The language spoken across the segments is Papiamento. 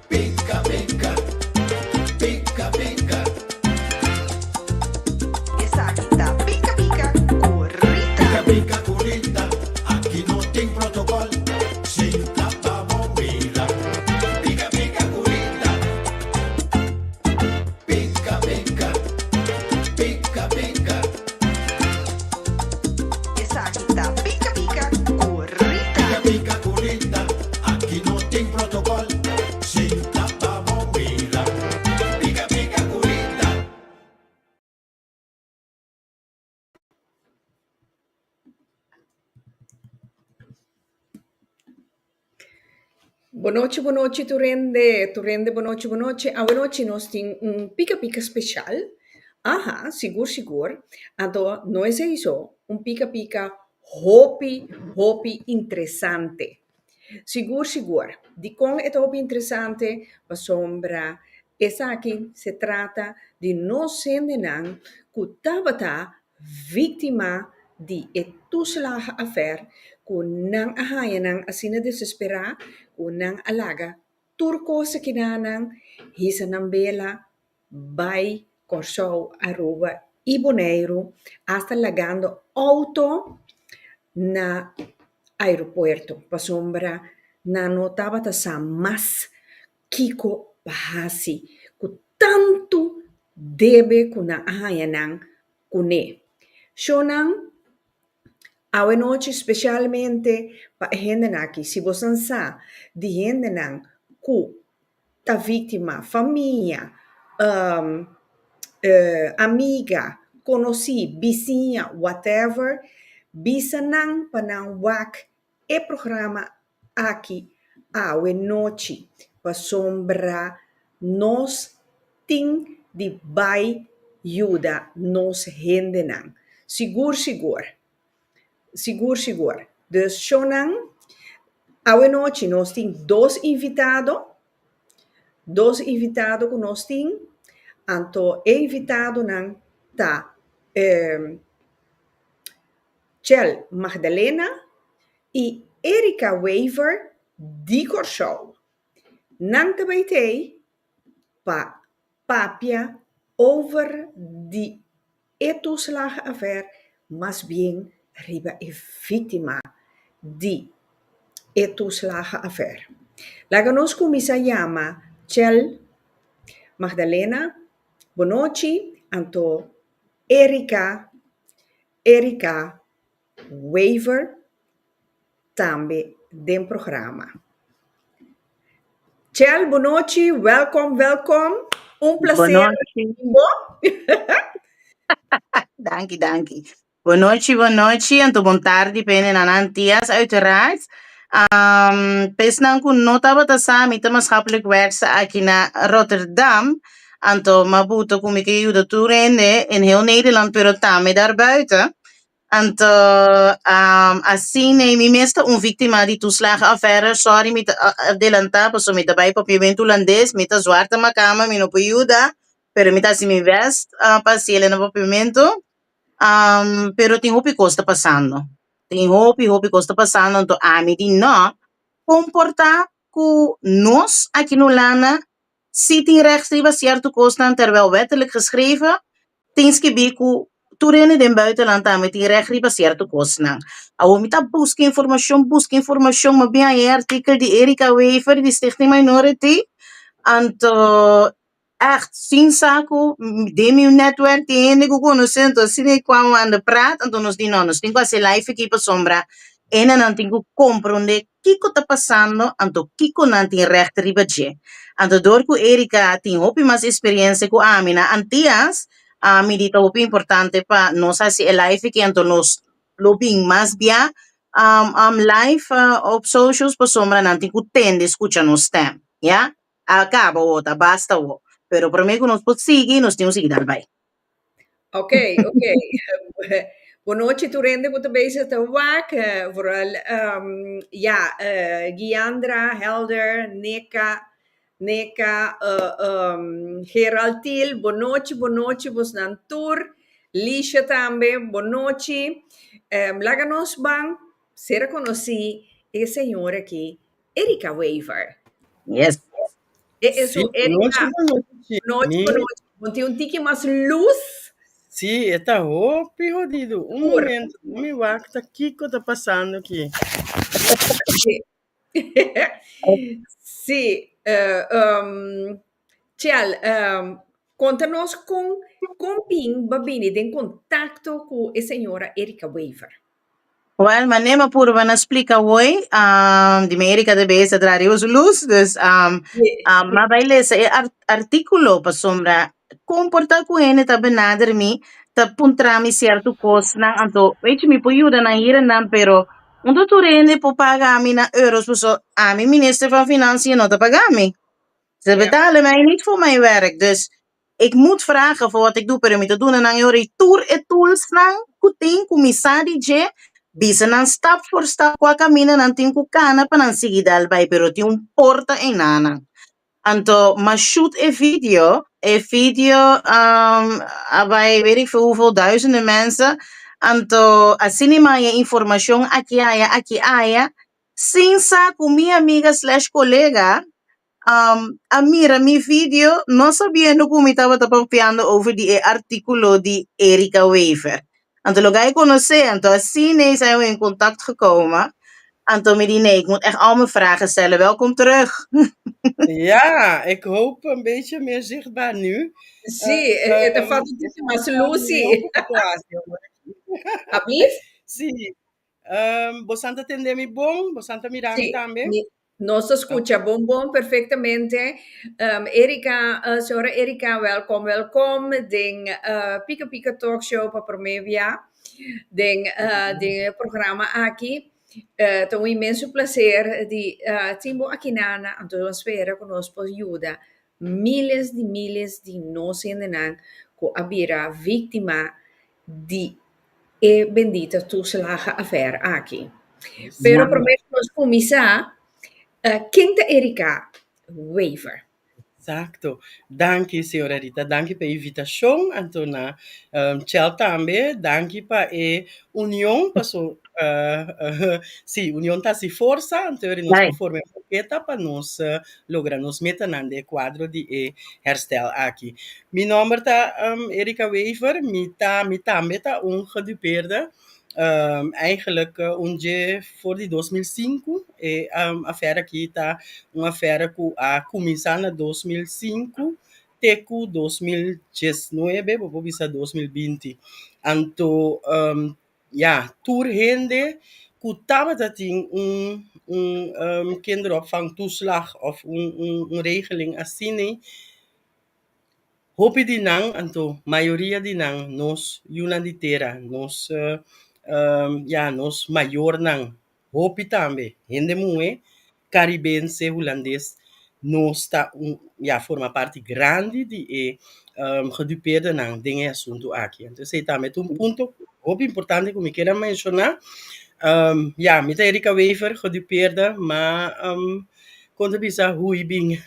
Pika pika, pika pika. Esaki ta Pika Pika ku Rita. Pika pika ku Rita, aki no tin protocol. Sinta pa bo mira. Pika pika ku Rita. Pika pika, pika pika. Esaki ta Pika Pika ku Rita. Pika pika ku Rita, aki no tin protocol. Sinta pa bo mira. Pika pika ku Rita. Bonochi bonochi tur hende, tur hende bonochi bonochi. Awenochi nos tin un pika pika special, aha, sigur sigur. Anto no esei so, un pika pika hopi hopi interesante. Sigur sigur. Dikon e ta hopi interesante? Pasobra esaki se trata di nos hendenan ku tabata víktima di e toeslagenaffaire ku nan a haña nan asina desesperá ku nan a laga tur kos akinanan hisa nan bela bai Kòrsou, Aruba i Boneiru asta lagando outo na aeropuerto pasobra nan no tabata sa mas kiko pa hasi ku tantu debe ku nan a haña nan kuné. Shownan awe nochi spesialmente pa e hendenan aki. Si boso sa di hendenan ku ta víktima, famia, amiga, konosí, bisiña, whatever, bisa nan pa nan wak e programa aki awe nochi pasobra nos tin di bai yuda nos hendenan. Sigur sigur. Sigur sigur. Dus shownan, awe nochi nos tin dos invitado, dos invitado ku nos tin, anto e invitadonan ta Chel Magdalena i Erica Wever di Kòrsou. Nan ta bai t'ei pa papia over di e toeslagenaffaire, mas bien riba e víktima di e toeslagenaffaire. Laga nos kuminsá yama Chel Magdalena, bonochi, anto Erica, Erica Wever tambe den programa. Chel, bonochi, welkom, welkom. Un placer. Bonochi. Bo? Danki, danki. Bonochi, bonochi, anto bon tardi p'e nan Antias, uiteraard. P'esnan ku no tabata sa, mi ta maatschappelijk werkster aki na Rotterdam. Anto m'a buta ku mi ke yuda tur hende in heel Nederland, pero tambe daarbuiten. Anto asina mi mes ta un víktima di toeslagenaffaire. Sorry mi ta adelantá pasobra mi ta bai papiamentu hulandes, mi ta zwarte makamba, mi no por yuda, pero mi ta hasi mi bèst pa hasi el na papiamentu. Pero tin hopi kos ta pasando, tin hopi hopi kos ta pasando, anto ami di no komportá ku nos aki na Hulanda si tin recht riba sierto kosnan terwijl wettelijk geschreven tin skibí ku tur hende den buitenland tambe tin recht riba sierto kosnan. Awor mi ta buska informashon, buska informashon, mi a bin haña e artikel di Erica Wever di Stichting Minority, anto ègt sin sa ku den mi netwerk tin hende ku konosé, anto asina e kwam anda praat, anto nos di no, nos tin ku hasi live aki pasobra hendenan tin ku komprondé. kiko ta pasando anto kiko nan tin recht riba dje. Anto dor ku Erika tin hopi mas experiencia ku ami na Antias, ami di ta hopi importante pa nos hasi e live aki anto nos lo bin mas bia live op socials pasobra nan tin ku tende skucha nos stem, ya. A kaba awo, ta basta awo. Pero prome ku nos por sigui, nos tin ku sigui dal bai. Ok. Bon nochi tur hende ku ta bezig ta wak. Vooral ja, Giandra, Helder, Neka, Neka, Gerald Thiel, bon nochi, bon nochi bosnan tur. Lisha tambe, bon nochi. Laga nos ban sera konosí e señora aki, Erika Wever. Yes. E, eso, Sí, Erika, nochi, bonochi. Nochi, bonochi. Bo tin un tiki mas luz? Sí, e ta hopi jodido. Un Por. momento, mi wak ta kiko ta pasando aki. Sí, Chel, konta nos kon bin bo a bini den kontakto ku e señora Erika Wever. Wel, manera mi a purba na splika hoy, di mi Erika ta bezig ta traha riba su luz, dus mi a bai lesa e artíkulo pasobra kon por ta ku hende ta benader mi, ta puntra mi sierto kosnan, anto weet je mi por yuda nan hier en nan, pero unda tur hende por paga mi na euro's pasobra ami minister van Financiën no ta paga mi. Ze betalen mij niet voor mijn werk, dus ik moet vragen voor wat ik doe, pero mi ta duna nan e ora ei tur e toolsnan ku tin ku mi sa di dje, bisa nan stap voor stap kua kaminda nan tin ku kana pa nan sigui dal bai, pero tin un porta einanan. Anto m'a shoot e video, e video a bai weet ik veel hoeveel duizenden mensen, anto asina mi a haña informashon aki aya aki aya, sin sa ku mi amiga slash kolega a mira mi video no sabiendo ku mi tabata papiando over di e artíkulo di Erika Wever. Anto lo gai konosé, anto asina zijn we in contact gekomen. Anto mi di nee, ik moet echt al mijn vragen stellen. Welkom terug. Ja, ik hoop een beetje meer zichtbaar nu. Sí, e ta falta un tiki mas luz, sí. Alsjeblieft? Sí. Boso ta tende mi bon? Boso ta mira mi Sí, tambe? Nos ta skucha bon bon perfektamente. Erika, señora Erika, welkom, welkom den Pika Pika Talk Show pa promé bia den e programa aki. Ta un inmenso plaser di tin bo aki nana, anto nos spera ku nos por yuda miles di miles di nos hendenan ku a bira víktima di e bendita toeslagenaffaire aki. Pero promé ku nos kuminsá, ken ta Erika Wever? Exacto. Danki, señora Rita. Danki pa e invitashon. Anto na Chel tambe. Danki pa e union. Paso, sí, union ta hasi forsa. Anto nos por forma e paketa pa nos logra nos metanan den e kuadro di e herstel aki. Mi nòmber ta Erika Wever. Mi ta, mi tambe ta un gedupeerde. Eigenlijk un dje for di 2005. E affaire aki ta un affaire ku a kuminsá na 2005 te ku 2019, bo por bisa 2020. Anto ya, tur hende ku tabata tin un kinderopvangtoeslag òf un regeling asina, hopi di nan, anto mayoria di nan, nos yunan di tera, nos ya, nos mayornan, hopi tambe, hende muhé karibense, hulandes, nos ta un, ya, forma parti grandi di e gedupeerdenan den e asuntu aki. Anto esei tambe ta un punto hopi importante ku mi kier a menshoná. Ya, mi ta Erika Wever, gedupeerde, ma kon ta bisa hui bin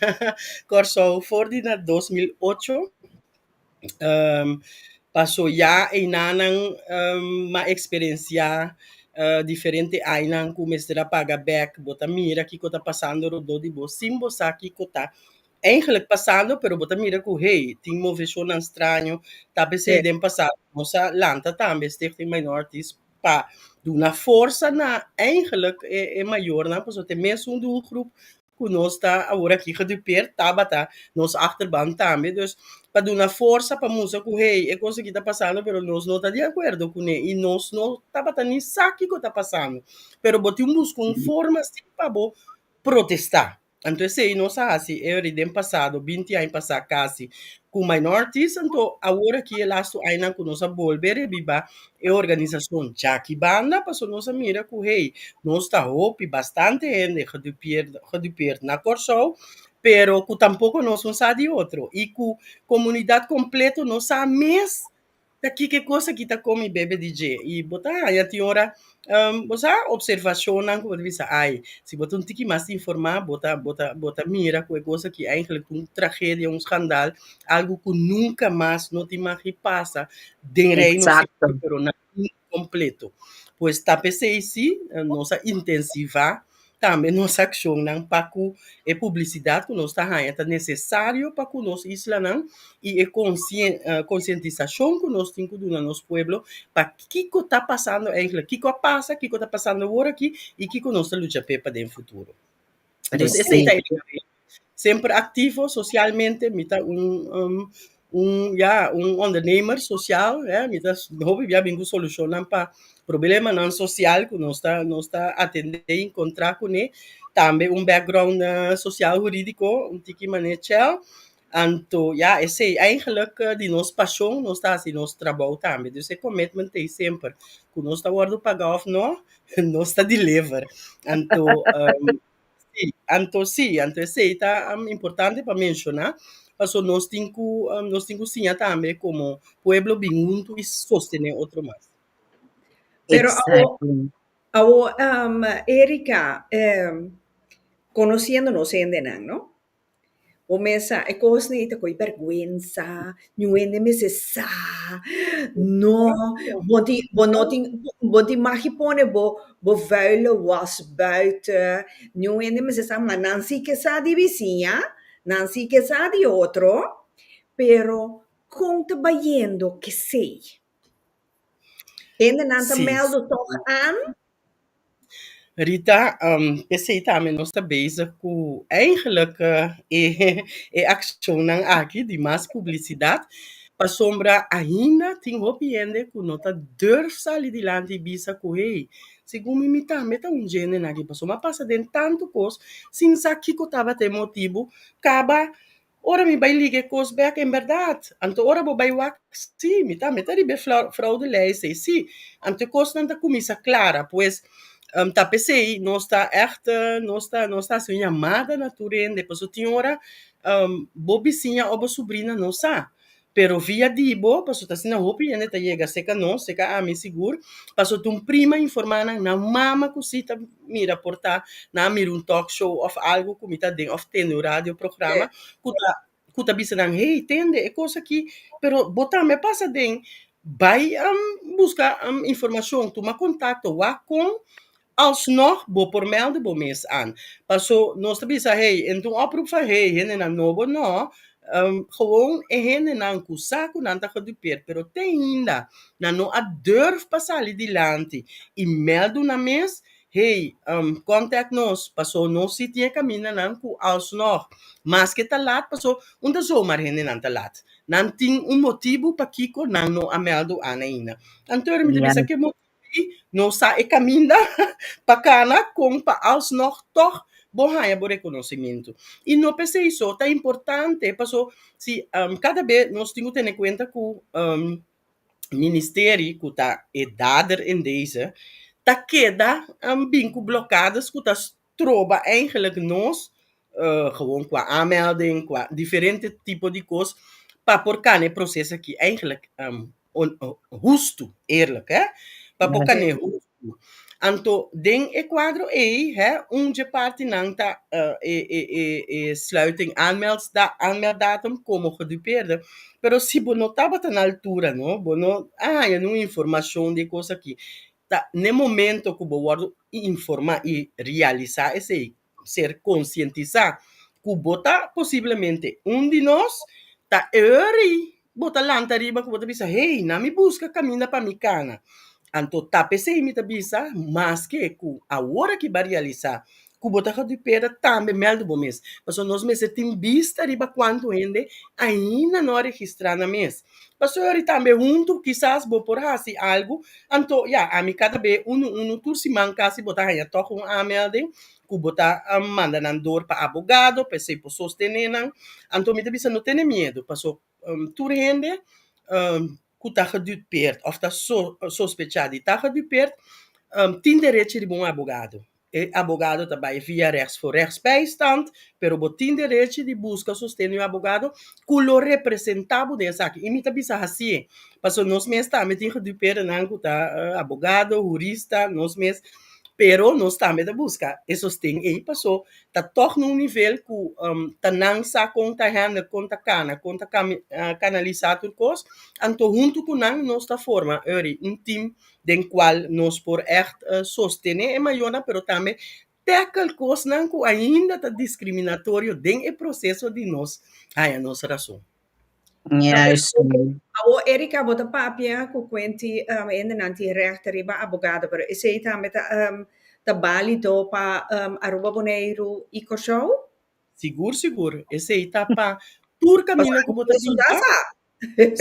Kòrsou for di na 2008. Paso ya einanan m'a eksperensiá diferente ainan ku mester a paga bèk. Bo ta mira kiko ta pasando rondó di bo sin bo sa kiko ta eigenlijk pasando, pero bo ta mira ku hey, tin moveshonnan straño. Ta p'esei den pasado nos a lanta tambe Stichting Minorities pa duna forsa na eigenlijk e mayornan, pasobra ta e mesun doelgroep. ku nos ta awor aki gedupeerd tabata nos achterban tambe. Dus pa duna forsa pa mustra ku hey e kos aki ta pasando pero nos no ta di akuerdo kuné i nos no tabata ni sa kiko ta pasando. Pero bo tin buska un forma si pa bo protestá. Anto esei nos a hasi eri den pasado, 20 aña pasá kasi, ku minorities. Anto awor aki e lastu añanan ku nos a bolbe rebibá e organisashon djaki banda, pasobra nos a mira ku hey, nos ta hopi bastante hende gedupeerd gedupeerd na Kòrsou, pero ku tampoko nos no sa di otro i ku komunidat kompleto no sa mes Ta kiko e kos aki ta komi bebe di dje? I bo ta haña tin ora, bo sa, opservashonnan ku bo ta bisa, ai, si bo ta un tiki mas informá, bo ta, bo ta, bo ta mira ku e kos aki eigentlik ta un tragedia, un skandal, algu ku nunka mas no tin mag di pasa den Reino sigur, pero na mundu kompleto. Pues ta p'esei sí nos a intensivá tambe nos akshonnan pa ku e publisidat ku nos ta haña ta nesesario pa ku nos islanan i e konsientisashon ku nos tin ku duna nos pueblo pa kiko ta pasando eigentlik, kiko a pasa, kiko ta pasando awor aki i kiko nos ta lucha p'e pa den futuro. Dus esei ta e Semper aktivo sosialmente, mi ta un un ya un ondernemer sosial, hè, mi ta hopi bia bin ku solushonnan pa problemanan sosial ku nos ta nos ta atendé i enkontrá kuné. Tambe un background sosial hurídiko, un tiki manera Chel. Anto ya esei eigenlijk di nos pashon nos ta hasi nos trabou tambe. Dus e commitment ei semper, ku nos ta wòrdu pagá òf no, nos ta deliver. Anto Sí, anto sí, anto esei ta importante pa menshoná, paso nos tin ku nos tin ku siña tambe komo pueblo bin huntu i sostené otro mas. Pero awo, awo Erika, konosiendo nos hendenan, no? Bo mesa e kosnan ei ta koe bèrgwensa, niun hende mester sa, no, bo tin bo no tin bo tin mag di pone bo bo vuile was buiten, niun hende mester sa, ma nan si ke sa di bisiña, nan si ke sa di otro, pero kon ta bayendo kesei? Hendenan ta mèldu tòg aan? Rita, p'esei tambe nos ta bezig ku eigenlijk e e akshonnan aki di mas publisidat, pasobra ainda tin hopi hende ku no ta durf sali dilanti i bisa ku hey, segun mi mi tambe ta un djendenan aki, pasobra mi a pasa den tantu kos sin sa kiko tabata e motibu, kaba Ora mi bai liga e kos bek, en bèrdat. Anto ora bo bai wak, sí, mi tambe ta riba e fraudelijst ei, sí. Anto e kosnan ta kuminsá klara. Pues, ta p'esei nos ta ègt, nos ta, nos ta hasi un yamada na tur hende, pasobra tin ora bo bisiña òf bo subrina no sa. Pero via di bo, pasobra ta asina hopi hende ta yega serka nos, serka ami sigur, pasobra ta un prima informá nan, nan mama ku si ta mira por ta nan a mira un talk show òf algu ku mi ta den òf tende un radio programa ku ta ku ta bisa nan, hey, tende e kos aki, pero bo tambe a pasa den, bai buska informashon, tuma kontakto, wak kon Alsnog bo por melde bo mes aan. Paso nos ta bisa hey, en ta un oproep van hey, hendenan nobo no, gewoon e hendenan ku sa ku nan ta gedupeerd pero te ainda nan no a durf pa sali dilanti i meldu nan mes, hey, contact nos paso nos si tin e kamindanan ku alsnog maske ta lat paso un ta zomaar hendenan ta lat. Nan tin un motibu pakiko nan no a meldu aan ainda. Anto mi ta bisa ke motibu ei no sa e kaminda pa kana kon pa alsnog tòg bo haña bo rekonosementu. I no p'esei so, ta importante paso si kada be nos tin ku tene kuenta ku ministerie ku ta e dader in deze ta keda bin ku blokades ku ta stroba eigenlijk nos gewoon kua aanmelding, kua diferente tipo di kos pa por kana e proces aki eigenlijk hustu, eerlijk hè, pa por kana e hustu. Anto den e kuadro ei hè, un dje partinan ta e e e e sluiting aanmeldsda aanmelddatum komo gedupeerde, pero si bo no tabata na altura no, bo no a haña niun informashon di e kos aki, ta n'e momento ku bo wòrdu informá i realisá esei, ser konsientisá ku bo ta posiblemente un di nos, ta e ora ei bo ta lanta riba ku bo ta bisa, hey, na mi buska kaminda pa mi kana. Anto ta p'esei mi ta bisa, maske ku awor aki bo a realisá ku bo ta gedupera tambe mèldu bo mes. Pasobra nos mester tin bista riba kuantu hende ainda no a registrá nan mes. Pasobra yori tambe huntu kisas bo por hasi algu, anto ya, ami kada be unu unu tur siman kasi bo ta haña tòg un aanmelding ku bo ta manda nan dor pa abogado pa esei por sostené nan. Anto mi ta bisa no tene miedu paso tur hende ku ta gedupeerd òf ta sospechá di ta gedupeerd tin derechi riba un abogado. E abogado ta bai via rechts voor rechtsbijstand, pero bo tin derechi di buska sosten di un abogado ku lo representá bo den esaki. I mi ta bisa hasié, pasobra nos mes tambe tin gedupeerdenan ku ta abogado, hurista, nos mes, pero nos tambe ta buska e sosten ei paso ta tòg na un nivel ku ta nan sa kon ta handle, kon ta kana, kon ta kanalisá tur kos, anto huntu ku nan nos ta forma ori un team den kual nos por ègt sostené e mayornan pero tambe tackle kosnan ku ainda ta diskriminatorio den e proseso di nos haña nos rason. Juist. Awo Erika bo ta papia ku kuenti um, hendenan tin recht riba abogado, pero esei tambe ta um, ta bálido pa um, Aruba, Boneiru i Kòrsou? Sigur, sigur. Esei ta pa tur kaminda ku bo ta Eso biba. sa.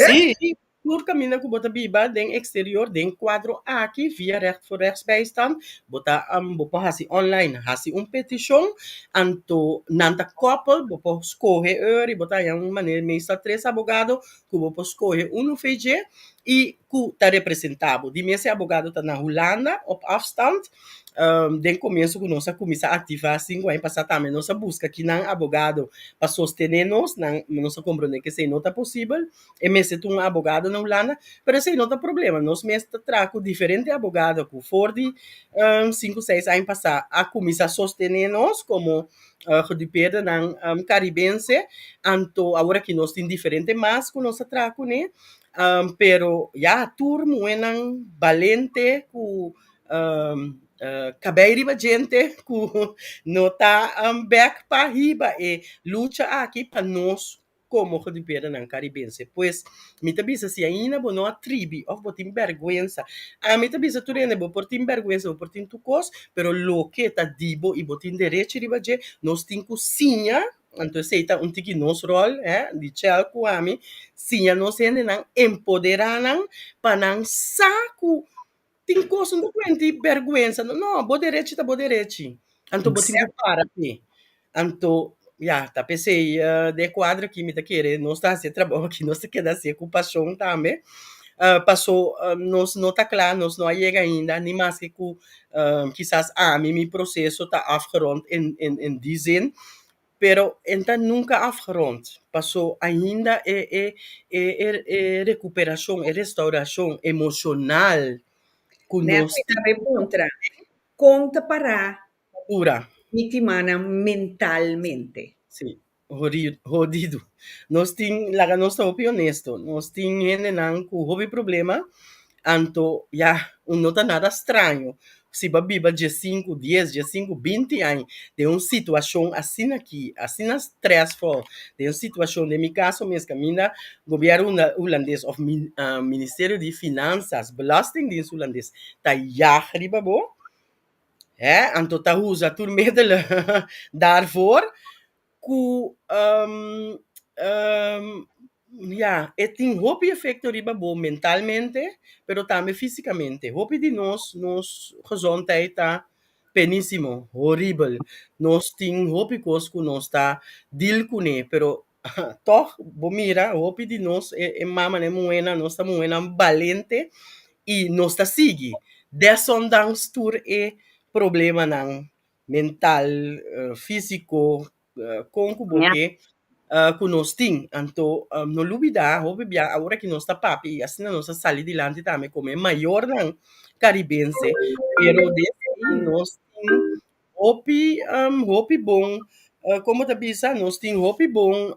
Sí, tur kaminda ku bo ta biba den eksterior, den kuadro aki, via Recht voor Rechtsbijstand, bo ta um, bo por hasi online, hasi un petishon, anto nan ta koppel, bo por skohe eur i bo ta haña un manera, meestal tres abogado ku bo por skohe unu VG i ku ta representá bo. Di mes e abogado ta na Hulanda op afstand. Um, den komienso ku nos a kuminsá aktivá sinku aña pasá tambe nos a buska kinan abogado pa sostené nos, nan nos a komprondé ku esei no ta posibel, e mester ta un abogado na Hulanda, pero esei no ta problema, nos mes ta traha ku diferente abogado ku for di um, sinku seis aña pasá a kuminsá sostené nos komo uh, gedupeerdenan um, karibense, anto awor aki nos tin diferente mas ku nos ta traha kuné, um, pero ya tur muhénan balente ku um, uh, kabei riba djente ku no ta um, bek pa hiba e lucha aki pa nos komo gedupeerdenan karibense. Pues, mi ta bisa si ainda bo no a tribi òf bo tin bèrgwensa, ami ta bisa tur hende bo por tin bèrgwensa, bo por tin tur kos, pero loke ta di bo i bo tin derechi riba dje, nos tin ku siña, anto esei ta un tiki nos ròl, hè, di Chel ku ami, siña nos hendenan, empoderá nan pa nan sa ku Tin kos no ta kuenti bèrgwensa no, no, bo derechi ta bo derechi. Anto bo tin ku para p'e. Anto, ya, ta p'esei den e kuadro aki mi ta kere nos ta hasi e trabou aki, nos ta keda hasié ku pashon tambe. Paso nos no ta kla, nos no a yega ainda, ni maske ku kisas ami mi proseso ta afgerond in in in die zin, Pero e ta nunca afgerond, paso ainda e e e e e recuperacion, e restauracion emocional cu Net nos mi tin ta bay puntra, con ta para dura. victimanan mentalmente? Sí, hori hodido. Nos tin, laga nos ta hopi honesto, nos tin hendenan cu hopi problema, anto ya, un no ta nada straño Si bo a biba diesinku, dies, diesinku, binti aña den un situashon asina aki, asina stressful, den un situashon, den mi kaso mes kaminda gobièrnu hulandes òf ministerio di finansas, belastingdienst hulandes ta yag riba bo, hè, anto ta usa tur middelen daarvoor ku ya e tin hopi efekto riba bo mentalmente pero tambe físikamente. Hopi di nos, nos gezondheid ta penísimo, horibel. Nos tin hopi kos ku nos ta deal kuné, pero tòg bo mira hopi di nos e mamanan e muhénan, nos ta muhénan balente i nos ta sigui desondanks tur e problemanan mental, físiko, kon ku bo ke ku nos tin. Anto no lubidá hopi bia awor aki nos ta papia i asina nos a sali dilanti tambe komo e mayornan karibense, pero desei nos tin hopi hopi bon, komo ta bisa, nos tin hopi bon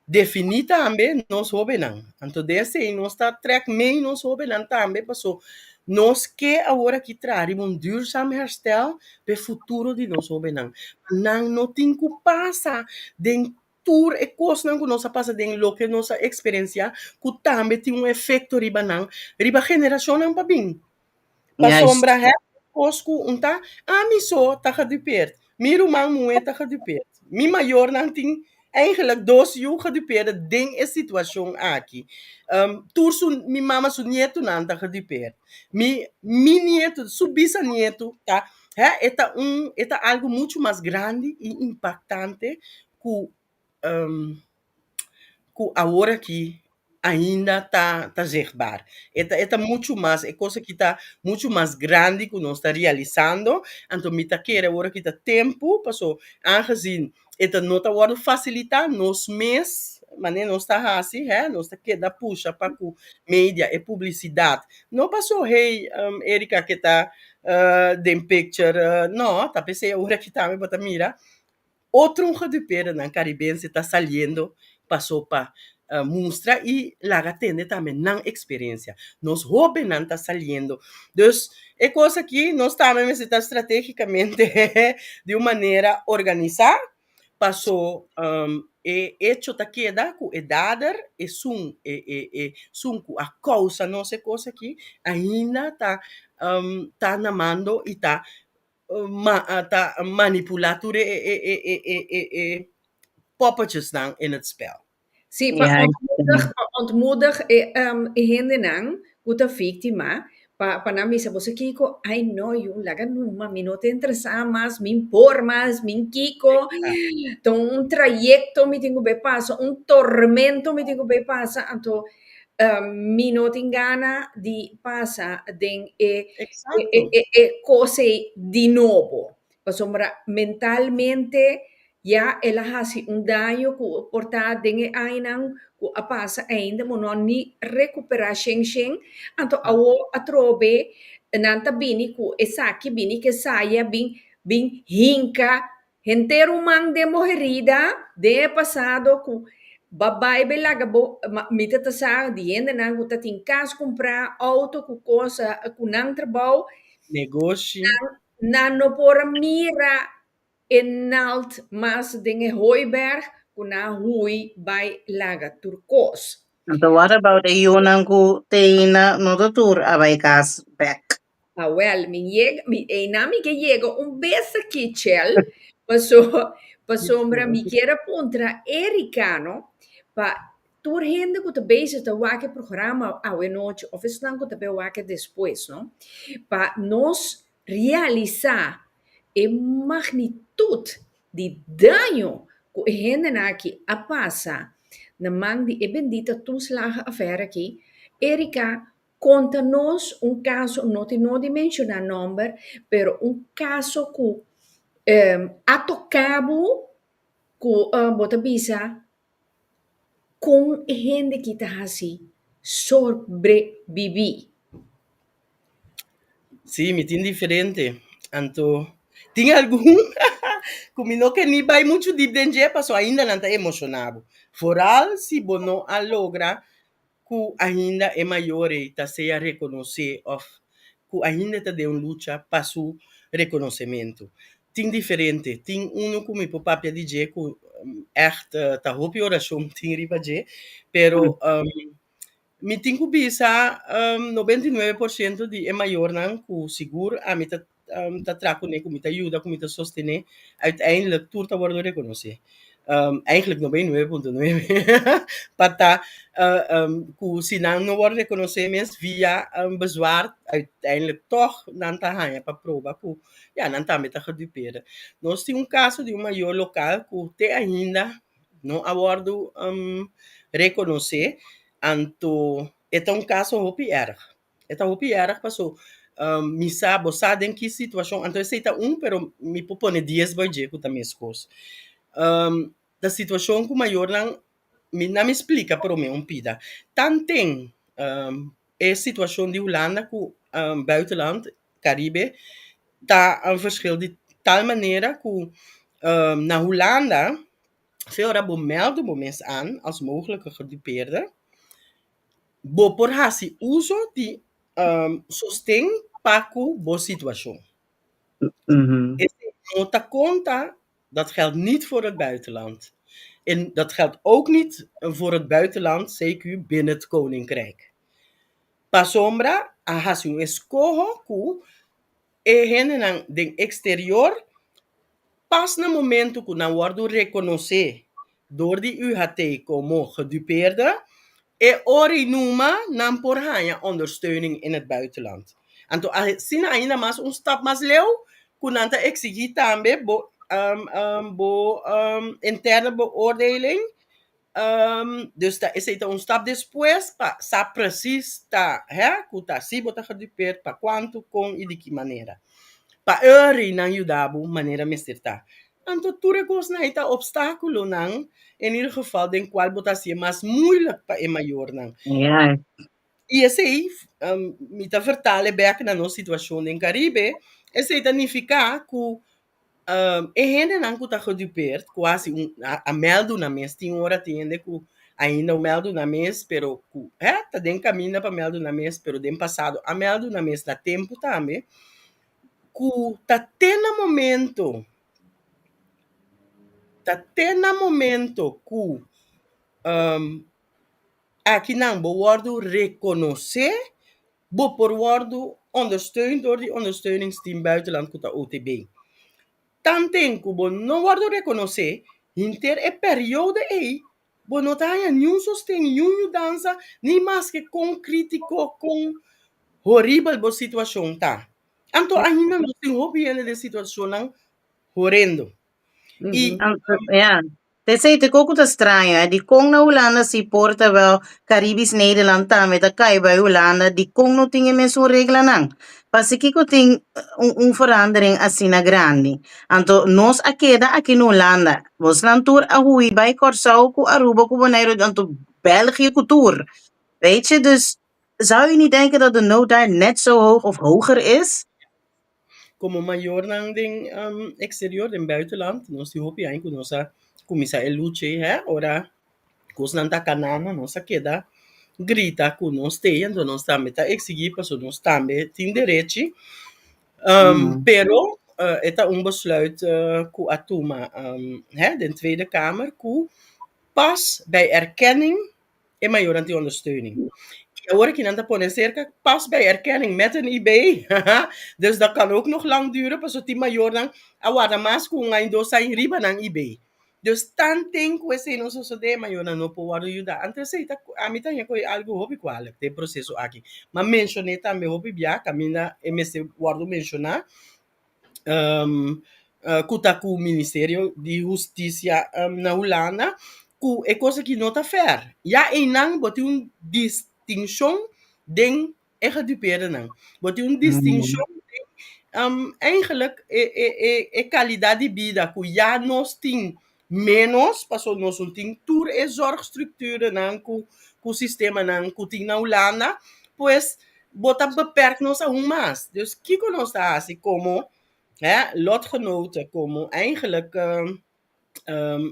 Definí tambe nos hóbennan. Anto den esei nos ta trèk mei nos hóbennan tambe paso nos ke awor aki traha riba un duurzaam herstel pa e futuro di nos hóbennan. Pa nan no tin ku pasa den tur e kosnan ku nos a pasa den loke nos a eksperensiá ku tambe tin un efekto riba nan, riba generashonnan pa bin. Pasobra, hè. Kos ku un ta, ami so ta gedupeerd. Mi ruman muhé ta gedupeerd. Mi mayornan tin eigenlijk dos yu gedupeerde den e situashon aki. Tur su, mi mama su nietunan ta gedupeerd. Mi, mi nietu, su bisanietu ta, hè, e ta un, e ta algu muchu mas grandi i impaktante ku ku awor aki ainda ta ta zichtbaar. E ta e ta muchu mas, e kos aki ta muchu mas grandi ku nos ta realisando, anto mi ta kere awor aki ta tempu, paso aangezien e ta no ta wòrdu fasilitá, nos mes manera nos ta hasi, hè, nos ta keda pusha pa ku media, e publisidat, no paso hey Erika ke ta den picture, no, ta p'esei awor aki tambe bo ta mira Otro gedupeerdenan karibense ta saliendo paso pa mustra i laga tende tambe nan eksperensia. Nos hóbennan ta saliendo. Dus e kos aki nos tambe mester ta stratégikamente di un manera organisá paso e echo ta keda ku e dader, esun e e esun ku a kousa nos e kos aki ainda ta ta na mando i ta ma ta manipulá tur e e e e e e e poppetjesnan in het spel. Sí, pa ontmoedig, pa ontmoedig e e hendenan ku ta víktima, pa pa nan bisa boso kiko, ai no yu, laga numa, mi no ta interesá mas, mi por mas, mi kiko, ta un trayekto mi tin ku bai pasa, un tormento mi tin ku bai pasa, anto mi no tin gana di pasa den e e e e kos ei di nobo. Pasobra mentalmente ya el a hasi un daño ku por ta den e añanan ku a pasa ainda bo no a ni rekuperá shen shen. Anto awo atrobe nan ta bini ku esaki, bini ku esaya, bin bin hinka Henter ruman den bo herida den e pasado ku ba bai be laga bo mi ta ta sa di hendenan ku ta tin kas kumprá, outo ku kos ku nan trabou, Negoshi. nan no por a mira e nalt mas den e hooiberg ku nan a hui bai laga tur kos. Anto what about e yunan ku te na no ta tur a bai kas bek? Awel, mi yega, mi, einan mi ke yega un bes aki, Chel, paso, pasobra mi kier a puntra Erika, no, pa tur hende ku ta bezig ta wak e programa awe nochi of esnan ku ta bai wak e despues, no, pa nos realisá e magnitut di daño ku e hendenan aki a pasa na man di e bendita toeslagenaffaire aki, Erika, Konta nos un kaso, no tin no di menshoná nòmber, pero un kaso ku a toká bo ku bo ta bisa kon e hende ki ta hasi sobrebibí. Sí, mi tin diferente. Anto tin algun ku mi no ke ni bai muchu dip den dje pasobra ainda nan ta emoshoná bo. Foral si bo no a logra ku ainda e mayor ei ta sea rekonosé òf ku ainda ta den un lucha pa su rekonosementu. Tin diferente, tin unu ku mi por papia di dje ku ègt ta hopi orashon tin riba dje, pero mi tin ku bisa 99% di e mayornan ku sigur ami ta ta traha kuné, ku mi ta yuda, ku mi ta sostené, uiteindelijk tur ta wòrdu rekonosé. Eigenlijk 99.9 pa ta ku si nan no wòrdu rekonosé mes via bezwaar, uiteindelijk tòg nan ta haña pa proba ku ya nan tambe ta gedupeerde. Nos tin un kaso di un mayor lokal ku te ainda no a wòrdu rekonosé, anto e ta un kaso hopi erg. E ta hopi erg paso mi sa, bo sa den ki situashon, anto esei ta un, pero mi por pone dies bai dje ku ta meskos. Ta situashon ku mayornan, mi nan mi splika prome un pida. Tanten e situashon di Hulanda ku buitenland, Karibe, ta un verschil di tal manera ku na Hulanda, si ora bo mèldu bo mes an als mogelijke gedupeerde, Bo por hasi uso di sosten pa ku bo situashon. Esei no ta konta, dat geldt niet voor het buitenland. En dat geldt ook niet voor het buitenland, CQ, binnen het Koninkrijk. Pasobra a hasi un eskoho ku. E hendenan den exterior pas na momento ku nan wòrdu rekonosé dor di UHT komo gedupeerde, e ora i numa nan por haña ondersteuning in het buitenland. Anto asina ainda mas un stap mas leu ku nan ta eksigí tambe bo bo interne beoordeling. Dus ta esei ta un stap despues pa sa precies ta hè ku ta si bo ta gedupeerd, pa kuantu, kon i di ki manera. Pa ori nan yuda bo manera mester ta. Anto tur e kosnan ei ta opstákulonan en ieder geval den kual bo ta hasié mas moeilijk pa e mayornan. I esei, mi ta vertale bèk na nos situashon den Karibe, esei ta nifiká ku e hendenan ku ta gedupeerd, ku hasi un a mèldu nan mes, tin ora tin hende ku ainda no mèldu nan mes, pero ku hè ta den kaminda pa mèldu nan mes, pero den pasado a mèldu nan mes na tempu tambe, ku ta te na momento, ta te na momento ku akinan bo wòrdu rekonosé, bo por wòrdu ondersteund dor di Ondersteuningsteam Buitenland ku ta OTB. Tanten ku bo no wòrdu rekonosé, henter e periodo ei bo no ta haña niun sosten, niun yudansa, ni maske kon krítiko, kon horibel bo situashon ta. Anto ainda nos tin hopi hende den situashonnan horendo. I Ja. P'esei te koko ta straño, eh? Dikon na Hulanda si por terwijl Caribisch Nederland tambe ta kai bai Hulanda, dikon no tin e mesun reglanan? Pasikiko tin un, un verandering asina grandi? Anto nos a keda aki na Hulanda, bosnan tur a hui bai Kòrsou ku Aruba ku Boneiru, anto België ku tur. Weet je, dus zou je niet denken dat de nood daar net zo hoog of hoger is? Komo mayornan den eksterior, den buitenland, nos tin hopi aña ku nos a kuminsá e lucha ei, hè, ora kosnan ta kanando nos a keda grita ku nos t'ei, anto nos tambe ta eksigí pasobra nos tambe tin derechi. Pero e ta un besluit ku a tuma, hè, den Tweede Kamer ku pas bij erkenning e mayornan tin ondersteuning. Y awor aki nan ta pone cerca pas bij erkenning met een IB. Dus dat kan ook nog lang duren, pasobra tin mayornan a warda mas cu un aña, dos aña riba nan IB. Dus tanten cu esey no sosode, e mayornan no por wordo yuda. Anto esey ta, ami ta haña cu e algo hopi kwalijk den e proceso aki. M'a mencion'é tambe hopi bia, caminda e mester wordo menciona. Ku ta ku Ministerio di Hustisia na Hulanda ku e kos aki no ta fair. Ya einan bo tin un distinshon den e gedupeerdenan. Bo tin un distinshon den eigenlijk e e e e kalidat di bida ku ya nos tin ménos pasobra nos no tin tur e zorgstructurennan ku ku sistemanan ku tin na Hulanda, pues bo ta beperk nos aun mas. Dus kiko nos ta hasi komo hè lotgenoten, komo eigenlijk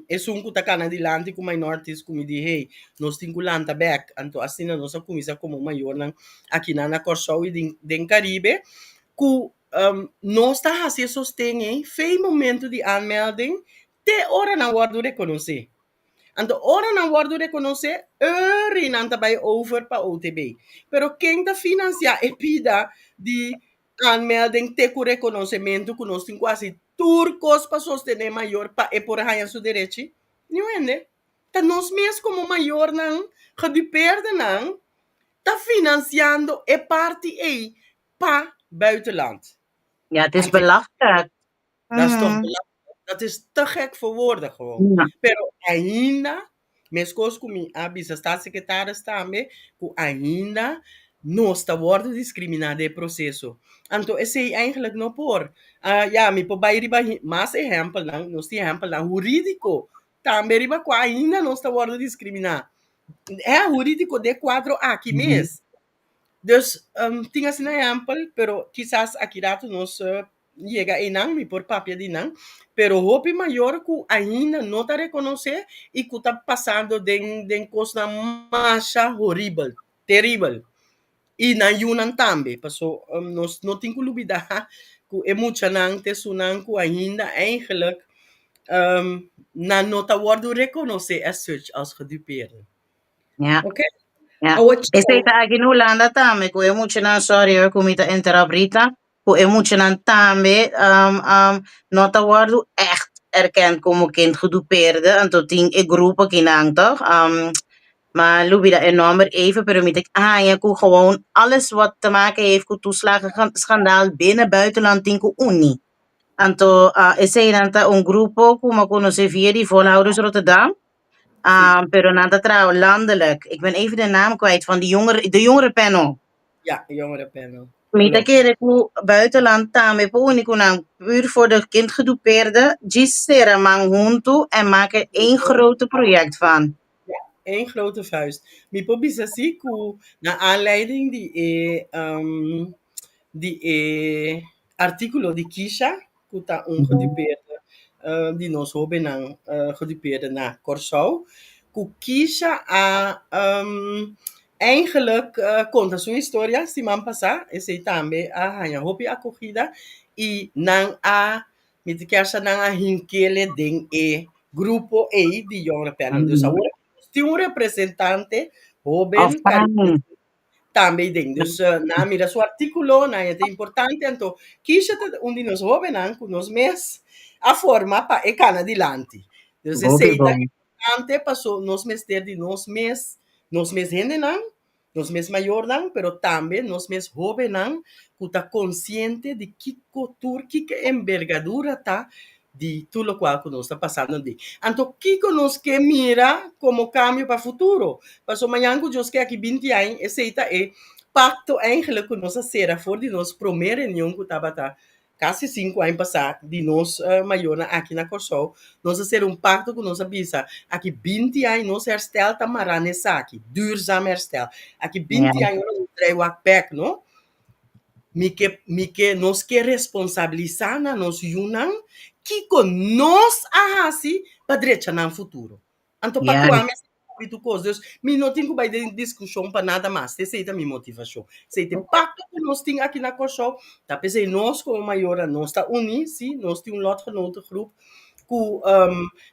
esun ku ta kana dilanti ku minorities ku mi di hey nos tin ku lanta bèk. Anto asina nos a kuminsá komo mayornan akinan na Kòrsou i den den Karibe ku Nos ta hasi e sosten ei fei momento di aanmelding te ora nan wòrdu rekonosé. Anto ora nan wòrdu rekonosé, ori nan ta bai over pa OTB. Pero ken ta finansiá e bida di aanmelding te ku rekonosementu ku nos tin ku hasi tur kos pa sostené mayor pa e por haña su derechi? Niun hende. Ta nos mes komo mayornan, gedupeerdenan, ta finansiando e parti ei pa buitenland. Ja, het is belachelijk. Dat is toch belachelijk? Dat is te gek voor woorden gewoon. Pero ainda, meskos ku mi a bisa staatssecretaris tambe, ku ainda nos ta wòrdu diskriminá den e proseso. Anto esei eigenlijk no por. Ya, mi por bai riba mas ehèmpelnan, nos tin ehèmpelnan hurídiko tambe riba kua ainda nos ta wòrdu diskriminá. E hurídiko den e kuadro aki mes. Dus tin asina ehèmpel, pero kisas aki ratu nos yega einan, mi por papia di nan, pero hopi mayor ku ainda no ta rekonosé i ku ta pasando den den kosnan masha horibel, teribel. I nan yunan tambe, paso nos no tin ku lubidá ku e muchanan ta esunnan ku ainda eigenlijk nan no ta wòrdu rekonosé as such, as gedupeerden. Ja. Ok. Ja. Awor Esei ta aki na Hulanda tambe ku e muchanan, sorry hoor ku mi ta interrupt Rita, Ku e muchanan tambe no ta wòrdu ègt erkend komo kind gedupeerde, anto tin e grupo akinan tòg? Mi a lubida e nòmber even, pero mi ta haña ku gewoon alles wat te maken heeft ku toeslagenschandaal binnen buitenland tin ku uni. Anto eseinan ta un grupo ku mi a konosé via di Volhouders Rotterdam. Pero nan ta traha landelijk. Ik ben even de naam kwijt van die jongere, de jongerenpanel. Ja, jongerenpanel. Mi ta Klopt. kere ku buitenland tambe por uni ku nan puur voor de kindgedupeerde. Djis sera man huntu en maak er één grote project van. Ja, één grote vuist. Mi por bisa si ku na aanleiding di e di e artíkulo di Kisha, ku ta un gedupeerde di nos hóbennan gedupeerde na Kòrsou, ku Kisha a eigenlijk konta su historia siman pasá, esei tambe a haña hopi akogida i nan a, mi ta kier sa nan a hinkele den e grupo ei di Jongerenpanel. Dus awor nos tin un representante hóben karibense tambe ei den. Dus nan a mira su artíkulo, nan a ta importante, anto Kisha ta un di nos hóbennan ku nos mes a forma pa e kana dilanti. Dus Hopi esei ta bon. importante paso nos mester di nos mes, nos mes hendenan, nos mes mayornan, pero tambe nos mes hóbennan ku ta konsiente di kiko tur, kiko embergadura ta di tur lokual ku nos ta pasando di. Anto kiko nos ke mira komo kambio pa futuro? Pasobra mañan ku Dios ke aki binti aña, esei ta e pakto eigenlijk ku nos a sera for di nos promé reunion ku tabata kasi sinku aña pasá di nos mayornan aki na Kòrsou. Nos a sera un pakto ku nos a bisa aki binti aña nos herstel ta mará na esaki, duurzaam herstel. Aki binti aña ora nos trae wak bèk, no? Mi ke, mi ke, nos ke responsabilisá na nos yunan kiko nos a hasi pa drecha nan futuro. Anto pa kua mi a kubri tur kos. Dus mi no tin ku bai den diskushon pa nada mas. Esei ta mi motivashon. Esei ta e pakto ku nos tin aki na Kòrsou. Ta p'esei nos komo mayornan nos ta uní, sí, nos tin un lotgenotengroep ku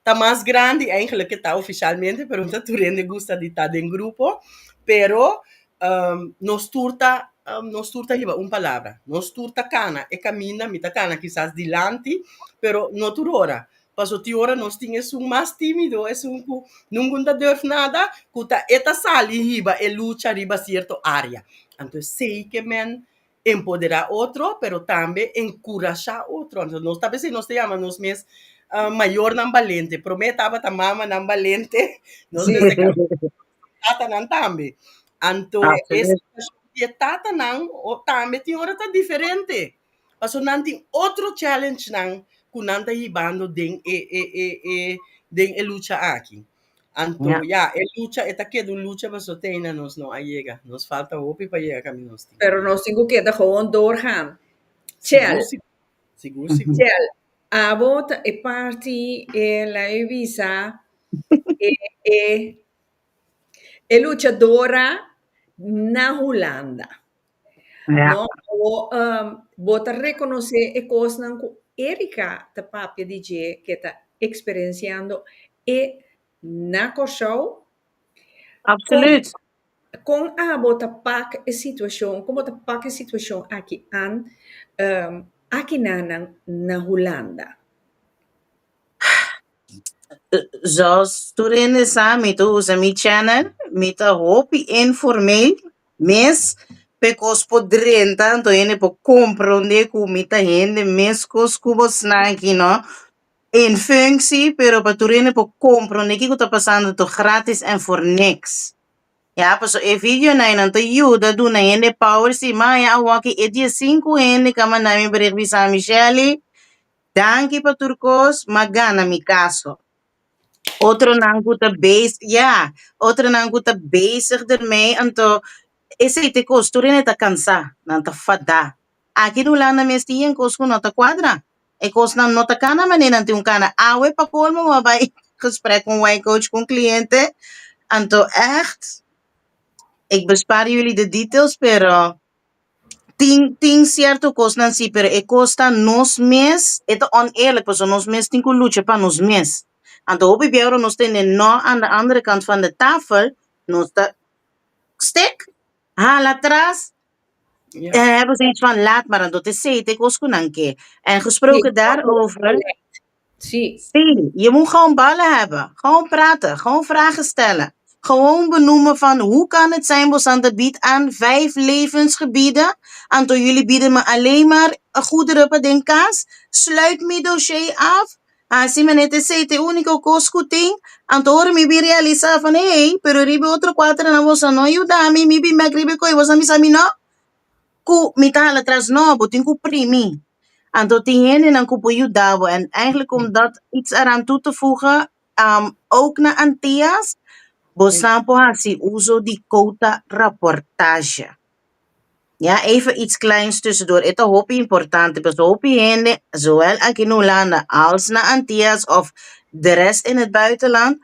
ta mas grandi eigenlijk ke ta ofishalmente, pero no ta tur hende gusta di ta den grupo. Pero nos tur ta nos tur ta hiba un palabra, nos tur ta kana e kaminda, mi ta kana kisas dilanti, pero no tur ora, pasobra tin ora nos tin esun mas tímido, esun ku nungun ta durf nada, ku ta e ta sali hiba e lucha riba sierto área. Anto esei ke men empoderá otro, pero tambe enkurashá otro. Anto nos ta p'esei nos ta yama nos mes mayornan balente. Promé tabata mamanan balente, nos mester tatanan tambe. Anto e situashon di e tatanan tambe tin ora ta diferente. Pasobra nan tin otro challengenan ku nan ta hibando den e e e e den e lucha aki. Anto ya, e lucha e ta keda un lucha pasobra te ainda nos no a yega. Nos falta hopi pa yega kaminda nos tin. Pero nos tin ku keda gewoon doorgaan. Chel. Sigur, sigur. Chel, abo ta e parti e lae bisa e e E luchadora na Hulanda. No, bo, bo ta rekonosé e kosnan ku Erika ta papia di dje ke ta eksperensiando e na Kòrsou. Absoluut. Kon abo ta pak e situashon, kon bo ta pak e situashon aki an akinanan na Hulanda? Zoals tur hende sa mi ta usa mi channel, mi ta hopi informeel mes p'e kos por drenta anto hende por comprende ku mi ta hende meskos ku bosnan aki no, in functie pero pa tur hende por comprende kiko ta pasando ta gratis en voor niks. Ya, paso e videonan nan ta yuda duna hende power si maya awoki e diesinku hende ka manda mi bericht bisa mi Shelly Danki pa tur kos, m'a gana mi kaso. Otronan ku ta bes, ya, otronan ku ta bezig dermee, anto esei ta e kos, tur hende ta kansá, nan ta fadá. Aki na Hulanda mes tin yen kos ku no ta kuadra, e kosnan no ta kana manera nan tin un kana. Awe pa kolmo bo a bai gesprek ku un wijkcoach ku un kliente, anto ègt, ik bespaar jullie de details, pero Tin tin cierto cosnan si, pero e cos ta nos mes, e ta oneerlijk pasobra nos mes tin cu lucha pa nos mes. Anto hopi bia ora nos tende no aan de andere kant van de tafel, nos ta stek, hala atras. Ja. En hebben ze iets van, laat maar, dat is ik was ke. En gesproken daarover, Sí. Sí, je moet gewoon ballen hebben. Gewoon praten, gewoon vragen stellen. Gewoon benoemen van hoe kan het zijn, boso ta biedt aan vijf levensgebieden. Anto jullie bieden me alleen maar goederen pa den kas. Sluit mi dossier af. Asina manera esei ta e úniko kos ku tin. Anto ora mi bin realisá van hey, pero riba otro kuater nan boso no yuda mi, mi bin bèk riba koi, boso bisa mi no. Ku mi ta hala tras no, bo tin ku primi. Anto tin hendenan ku por yuda bo. En eigenlijk om dat iets eraan toe te voegen, ook na Antillas, boso por hasi uso di quota rapportage. Ja, even iets kleins tussendoor. Het is hopi importante, paso hopi hende, zowel aki na Hulanda als na Antillas of de rest in het buitenland,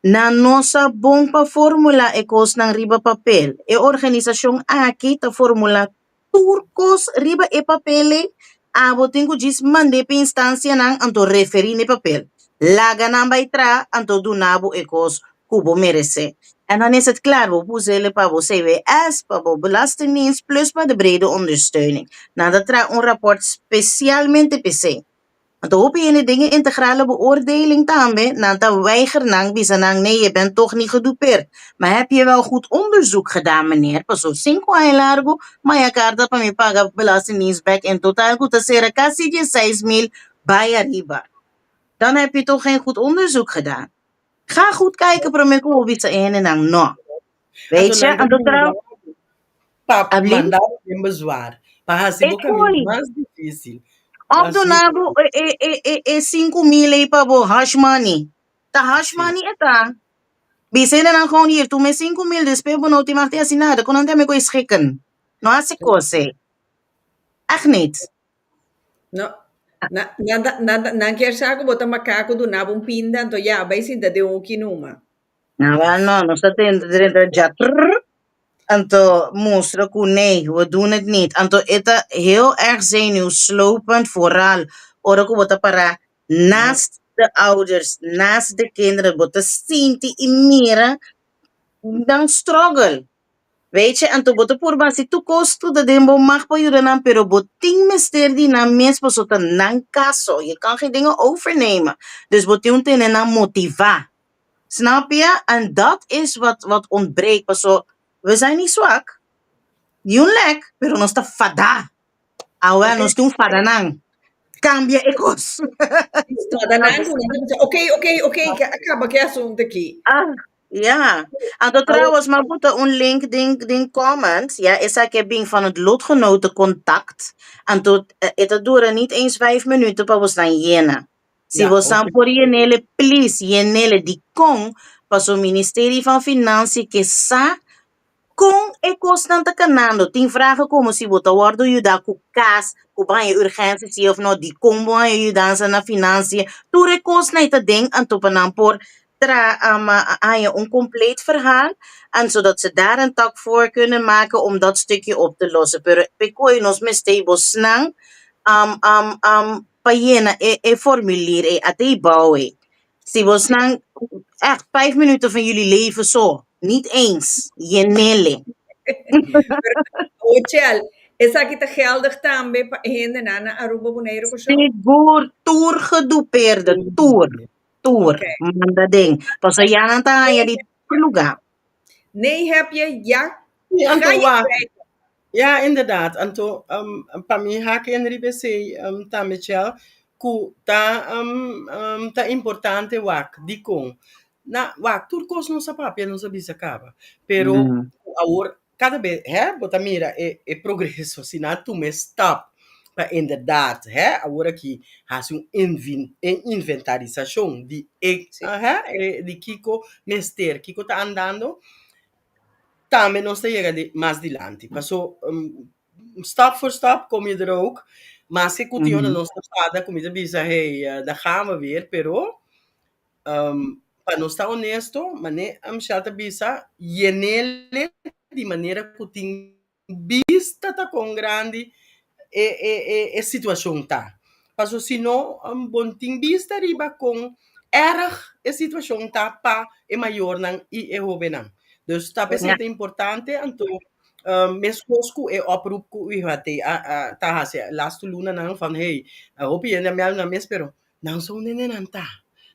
nan no sa bon pa formula e kosnan riba papel. E organisashon aki ta formula tur kos riba e papel ei, abo tin ku djis mand'é pa instansianan anto referí na e papel. Laga nan bai tra anto duna bo e kos ku bo meresé. En dan is het klaar, bo por us'é pa bo CBS, pa bo Belastingdienst, plus pa de brede ondersteuning. Nan ta traha un rapport spesialmente p'esei. Anto hopi hende den e integrale beoordeling tambe, nan ta weiger nan, bisa nan, nee, je bent toch niet gedupeerd. Maar heb je wel goed onderzoek gedaan, meneer? Paso 5 aña largu, m'a haya karta pa mi paga Belastingdienst bek in totaal ku ta sera kasi 6.000 bai ariba. Dan heb je toch geen goed onderzoek gedaan. Ga goed kijken, promé ku bo bisa nan no. Weet je, anto trouw, Pa Abli? manda un bezwaar. Pa hasi E bo kaminda koi. mas difísil. Of Mas duna bo e 5.000 ei pa bo hush money. Ta hush money e ta. Bisa nan gewoon hier, tuma 5.000, despues bo no tin mag di nada. Kon nan tambe koi schikken. No hasi kos ei. Echt niet. No, na, nada, nada, nan kier sa ku bo ta makaku duna bo un pinda, anto ya, bai sinta den un numa. Nou, wel, no, no staat in de ja, trrr. Anto mustra ku nee, we doen het niet. Anto e ta heel erg zenuwslopend, vooral ora ku bo ta para naast de ouders, naast de kinderen, bo ta sinti i mira nan struggle. Weet je, anto bo ta purba hasi tur kos ku ta den bo macht pa yuda nan, pero bo tin mester di nan mes paso ta nan kaso. Je kan geen dingen overnemen. Dus bo tin tene nan motivá. Snap je? En dat is wat ontbreekt. Paso, we zijn niet zwak. Niun lek, pero nos ta fadá. Awel, nos tin fada nan. Kambia e kos. Fada nan, oké, kaba ku e asuntu aki. Ah, ja. Anto trouwens, m'a pone un link den comments. Ja, esaki a bin van het lotgenotencontact. Anto, het dura niet eens 5 minuten pa bo yena. Si Ja, bo por yen'é, please, yen'é di kon, pa e Ministerio van Financiën ke sa kon e kosnan ta kanando. Tin vragen komo si bo ta wòrdu yudá ku kas, ku bo a haña urgensia si òf no, di kon bo a haña yudansa na financiën. Tur e kosnan ta den anto pa nan por tra haña un compleet verhaal en zodat ze daar een tak voor kunnen maken om dat stukje op te lossen. Pero p'e koi nos mester bosnan pa yena e formulier e ate bouwen. Si bosnan echt 5 minuten van jullie leven zo. Niet eens. Yen'é. O, Chel, esaki ta geldig tambe pa hende na Aruba, Boneiru, Kòrsou? Sigur, tur gedupeerde, tur, tur. Manda den. Paso ya nan ta haña di tur lugá. Nee, heb je, ja. Ja, Ga anto je wa. kwijt. Ja, inderdaad. Anto, pa mi hak in riba esei tambe, Chel, ku ta ta importante wak di kon. Na wak tur kos nos a papia, nos a bisa kaba. Pero awor kada bes, hè, bo ta mira e progreso, si nan tuma e stap pa inderdaad, hè, awor aki hasi un inventarisashon di e, hè, di kiko mester, kiko ta andando, tambe nos ta yega di mas dilanti. Paso stap voor stap kom je er ook. Maske ku tin ora nos ta fada, ku mi ta bisa, hey, daar gaan we weer, pero pa nos ta honesto, mane Michelle ta bisa, yen'é di manera ku tin bista ta kon grandi e situashon ta. Paso si no, bo no tin bista riba kon erg e situashon ta pa e mayornan i e hóbennan. Dus ta p'esei ta importante, anto Meskos ku e oproep ku UHT a a ta hasi lastu lunanan van hey, hopi hende a mèldu nan mes pero nan so nene nan ta.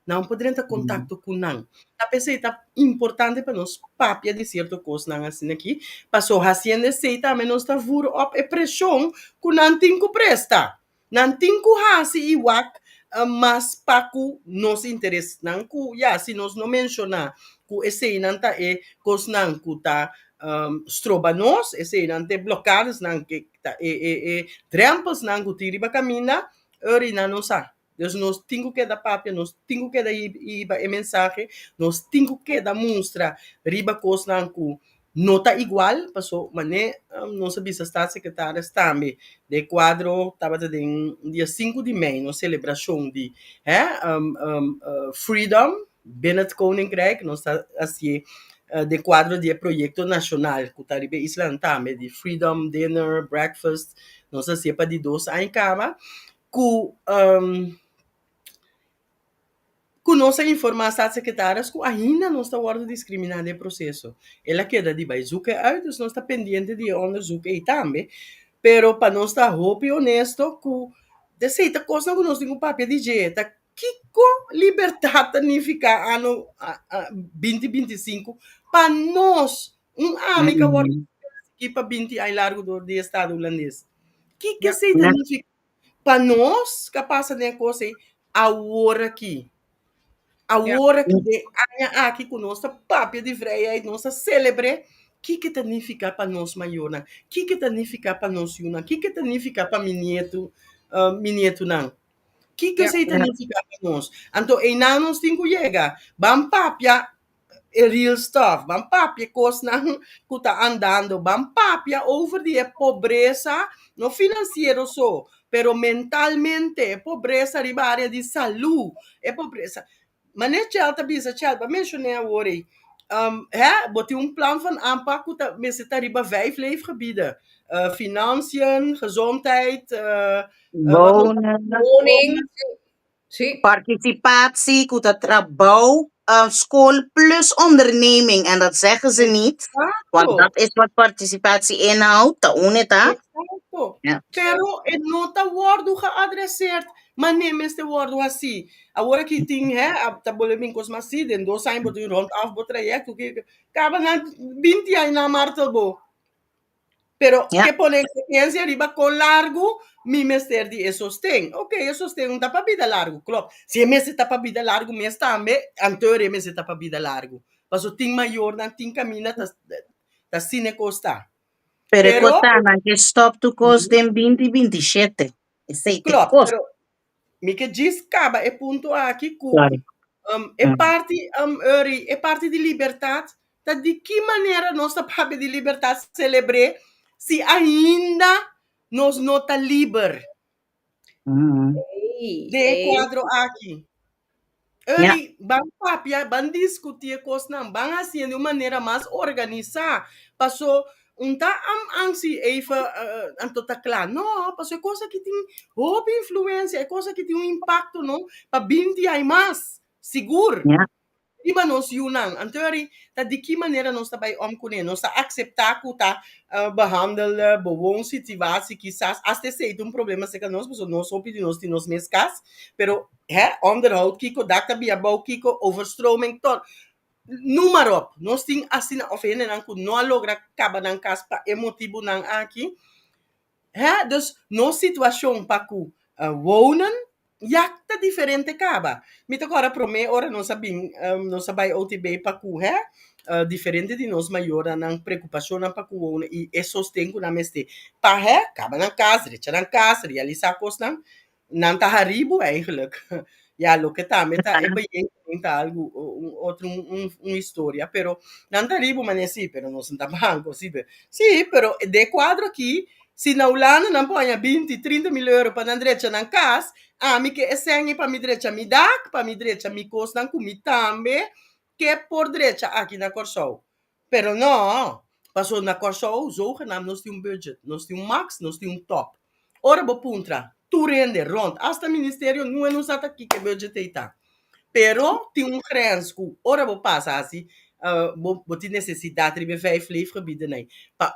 Nan por drenta kontakto ku nan. Ta p'esei ta importante pa nos papia di sierto kosnan asina aki, paso hasiendo esei tambe nos ta vur op e preshon ku nan tin ku presta. Nan tin ku hasi i wak mas pa ku nos interesnan ku ya si nos no menshoná ku eseinan ta e kosnan ku ta stroba nos, eseinan ta e blokadesnan ke ta e e e drèmpelsnan ku tin riba kaminda, ora nan no sa. Dus nos tin ku keda papia, nos tin ku keda hiba e mensahe, nos tin ku keda mustra riba kosnan ku no ta igual, paso mane nos a bisa staatssecretaris tambe den kuadro tabata den dia sinku di mei nos selebrashon di freedom binnen het koninkrijk, nos ta hasié den kuadro di e proyekto nashonal ku ta riba e islanan tambe di freedom dinner, breakfast, nos a hasié pa di dos aña kaba ku ku nos a informá staatssecretaris ku ainda nos ta wòrdu diskriminá den e proseso. El a keda di bai zoek e uit, dus nos ta pendiente di e onderzoek ei tambe. Pero pa nos ta hopi honesto ku esei ta kosnan ku nos tin ku papia di dje, ta kiko libertat ta nifiká ano binti 25 pa nos, un ami ku a wòrdu persiguí pa 20 aña largu dor di estado hulandes. Kiko esei ta nifiká? Pa nos ka pasa den e kos ei awor aki. Awor aki den aña aki ku nos ta papia di vrijheid, nos ta selebr'é, kiko ta nifiká pa nos mayornan? Kiko ta nifiká pa nos yunan? Kiko ta nifiká pa mi nietu, mi nietunan? Kiko esei ta nifiká pa nos? Anto einan nos tin ku yega. Ban papia e real stuff, ban papia kosnan ku ta andando, ban papia over di e pobresa, no finansiero so, pero mentalmente, e pobresa riba área di salú, e pobresa. Manera Chel ta bisa, Chel, bo a menshoné awor ei, hè, bo tin un plan van aanpak ku ta mester ta riba vijf leefgebieden, financiën, gezondheid, wat nog? Wonen. Woning. Sí. Participatie, ku ta trabou, school plus onderneming. En dat zeggen ze niet, want dat is wat participatie inhoudt, ta une ta. Exacto. Ja. Pero e no ta wordu geadresseerd, manera mester wordu hasi. Awor aki tin, hè, ta bolbe bin kos mas si, den 2 aña bo tin rond af bo trayecto, ki kaba na 20 aña na martel bo. Pero Ja. ke pone exigencia riba kon largu mi mester di e sosten. Ok, e sosten no ta pa bida largu, klopt. Si e mester ta pa bida largu mes tambe, anto e mester ta pa bida largu. Paso tin mayornan, tin kaminda ta ta asina e kos ta. Pero e Pero kos ta nan ke stop tur kos den 2027. Esei te Klopt, kos. pero mi ke djis kaba e punto aki ku Sorry. e parti Uri, e parti di libertat ta di ki manera nos ta papia di libertat selebr'é si ainda nos no ta liber den e kuadro aki. Uri, ban papia, ban diskutí e kosnan, ban hasié di un manera mas organisá, paso un ta am ansi even anto ta kla. No, paso e kos aki tin hopi influensia, e kos aki tin un impakto no pa 20 aña mas, sigur. Riba nos yunan. Anto ori ta di ki manera nos ta bai om kuné? Nos ta akseptá ku ta behandel bo woonsituatie kisas, asta esei ta un problema serka nos, pasobra nos hopi di nos tin nos mes kas, pero hè, onderhoud kiko, dak ta bia abou kiko, overstroming, tot. Noem maar op. Nos tin asina of hendenan ku no a logra kaba nan kas pa e motibunan aki. Hè, dus nos situashon pa ku wonen ya ta diferente kaba. Mi ta kòrda promé ora nos a bin, nos a bai OTB pa ku hè, diferente di nos mayornan nan preokupashonnan pa ku wonen i e sosten ku nan mester pa hè, kaba nan kas, drecha nan kas, realisá kosnan, nan ta haribu eigenlijk. Ya, loke tambe ta e bejegening ta algu un otro un un historia, pero nan ta haribu manera si, pero nos no ta banco si, si, pero den e kuadro aki si na Hulanda nan por haña 20, 30 mil euro pa nan drecha nan kas, ami ke e sèn ei pa mi drecha mi dak, pa mi drecha mi kosnan ku mi tambe ke por drecha aki na Kòrsou. Pero no, pasobra na Kòrsou zogenaamd nos tin un budget, nos tin un max, nos tin un top. Ora bo puntra tur hende rond, hasta ministerio nue no sa ta kiko e budget ei ta. Pero tin un grens ku ora bo pasa hasi bo bo tin nesesidat riba e vijf leefgebieden ei pa.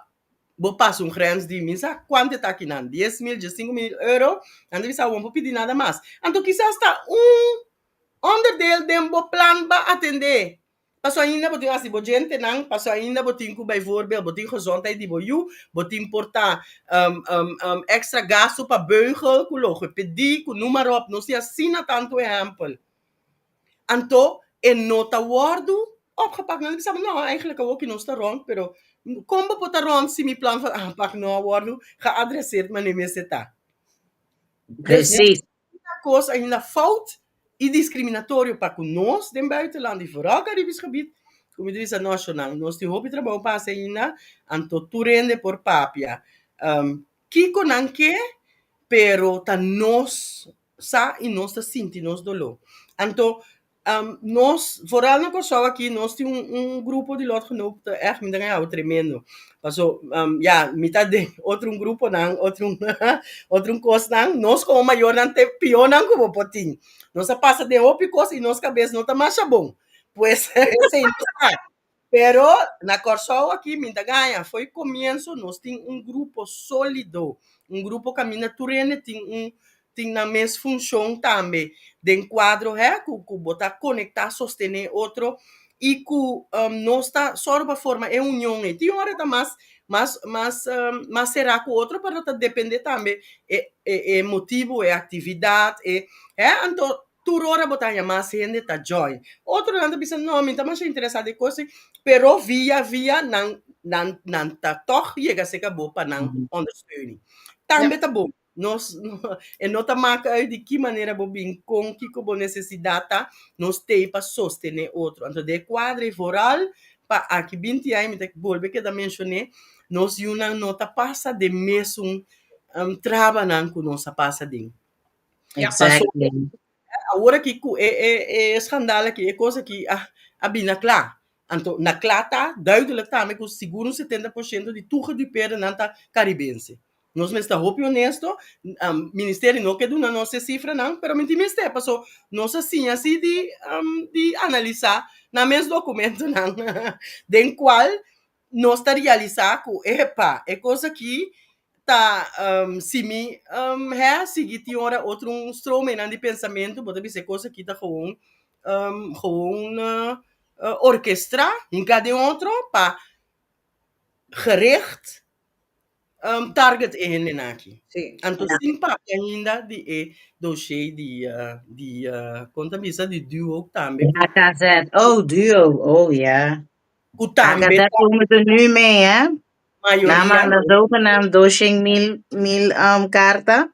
Bo pasa un grens di mi sa kuantu e ta akinan, 10.000, 15.000 euro, nan ta bisa bo no por pidi nada mas. Anto kisas ta un onderdeel den bo plan ba atendé. Paso ainda bo tin hasi bo djentenan, paso ainda bo tin ku bijvoorbeeld bo tin gezondheid di bo yu, bo tin por ta extra gastu pa beugel ku logopedie ku noem maar op. Nos tin asina tantu ehèmpel. Anto e no ta wòrdu opgepakt. Nan ta bisa bo no, eigenlijk awoki nos ta rònt, pero kon bo por ta rònt si mi plan van aanpak no a wòrdu geadreseerd manera mester ta? Precies. Kos ainda fout i diskriminatorio pa ku nos den buitenland i vooral Caribisch gebied, ku mi ta bisa noshonal, nos tin hopi trabou pa hasi ainda, anto tur hende por papia kiko nan ke, pero ta nos sa i nos ta sinti nos doló. Anto nos, vooral na Kòrsou aki, nos tin un grupo di lotgenoten, ègt mi ta haña awe tremendo. Paso ya, mi ta den otro un gruponan, otro un otro un kosnan, nos komo mayornan ta e piónan ku bo por tin. Nos a pasa den hopi kos i nos kabes no ta masha bon. Pues esei no sa. Pero na Kòrsou aki mi ta gaña, fo'i komienso nos tin un grupo sólido, un grupo kaminda tur hende tin un tin nan mes funshon tambe den kuadro hè ku ku bo ta konektá sostené otro i ku nos ta sòru pa forma e union ei. Tin ora ta mas mas mas mas será ku otro pero ta dependé tambe e e motibu, e aktividat, e hè anto Tur ora bo ta haña mas hende ta join. Otronan ta bisa, no, mi no ta masha interesá den kos ei, pero via via nan nan nan ta tòg yega serka bo pa nan ondersteuning. Tambe ta bon. Nos e no ta maka uit di ki manera bo bin, kon, kiko bo nesesidat ta, nos t'ei pa sostené otro. Anto den e kuadra ei vooral pa aki binti aña, mi ta bolbe keda menshoné, nos yunan no ta pasa den mesun trabanan ku nos a pasa den. Exactly. Awor aki ku e e e schandaal aki, e kos aki a a bin na kla. Anto na kla ta duidelijk tambe ku sigur un 70% di tur gedupeerdenan ta karibense. Nos mester ta hopi honesto, ministerio no ke duna nos e sifranan, pero mi tin mester paso nos a siña si di di analisá nan mes dokumentonan den kual nos ta realisá ku epa e kos aki ta si mi hè sigui tin ora otro un stromennan di pensamentu bo ta bisa e kos aki ta gewoon gewoon orkestrá hinká den otro pa gericht target e hendenan aki. Anto sin papia ainda di e dossier di di kon ta bisa di duo tambe. AKZ, oh duo, oh ja. Ku tambe AKZ komen ze nu mee hè? Mayoria. Nan manda zogenaamd 200 mil, mil kaarten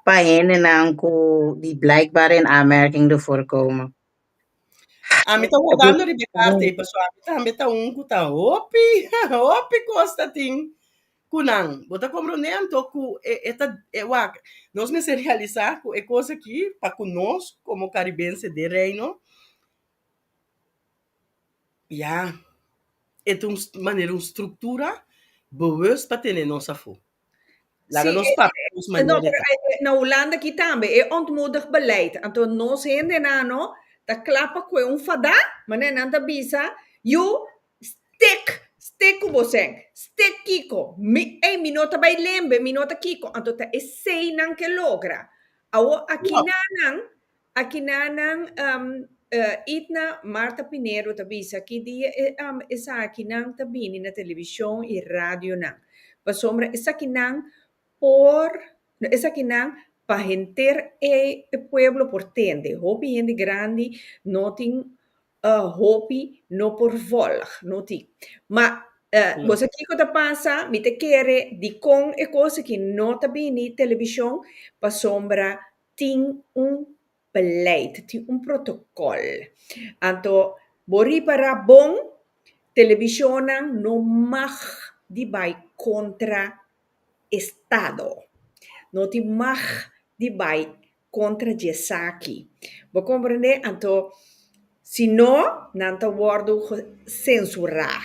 pa hendenan ku di blijkbaar in aanmerking ervoor komen. Ami ta wardando riba e kaart ei, pasobra ami tambe ta un ku ta hopi, hopi kos ta tin ku nan. Bo ta komprondé anto ku e e ta e wak, nos mester realisá ku e kos aki pa ku nos komo karibense den Reino, Ya, e ta un manera un struktura bewust pa tene nos afó. Laga Sí, nos papia nos no, manera pero ta. na Hulanda aki tambe e ontmoedig beleid. Anto nos hendenan no ta kla pa kue un fadá, manera nan ta bisa, yu stik, stik ku bo sen, stik kiko, mi, ey mi no ta bai lembe, mi no ta kiko. Anto ta esei nan ke logra. Awo aki No. nan Akinanan Itna Martha Pinedo ta bisa ki dia e esakinan ta bini na televishon i radionan. Pasobra esakinan por esakinan pa henter e pueblo por tende. Hopi hende grandi no tin hopi no por volg, no tin. Ma bo sa kiko ta pasa? Mi ta kere dikon e kos aki no ta bini televishon pasobra tin un beleid, tin un protokòl. Anto bo ripará bon, televishonnan no mag di bai kontra estado. No tin mag di bai kontra djesaki. Bo komprendé? Anto si no, nan ta wòrdu sensurá.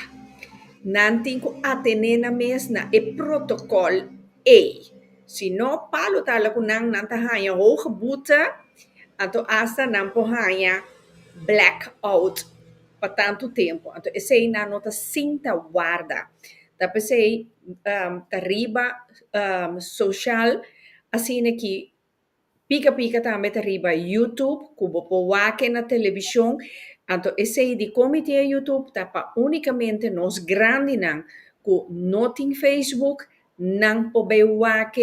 Nan tin ku atené nan mes na e protokòl ei. Si no, palo ta hala ku nan, nan ta haña hoge boete, anto asta nan por haña blackout pa tantu tempu. Anto esei nan no ta sinta warda. Ta p'esei ta riba social asina ki Pika Pika tambe ta riba YouTube ku bo por wak na televishon. Anto esei di komité YouTube ta pa únikamente nos grandinan ku no tin Facebook nan por bai wak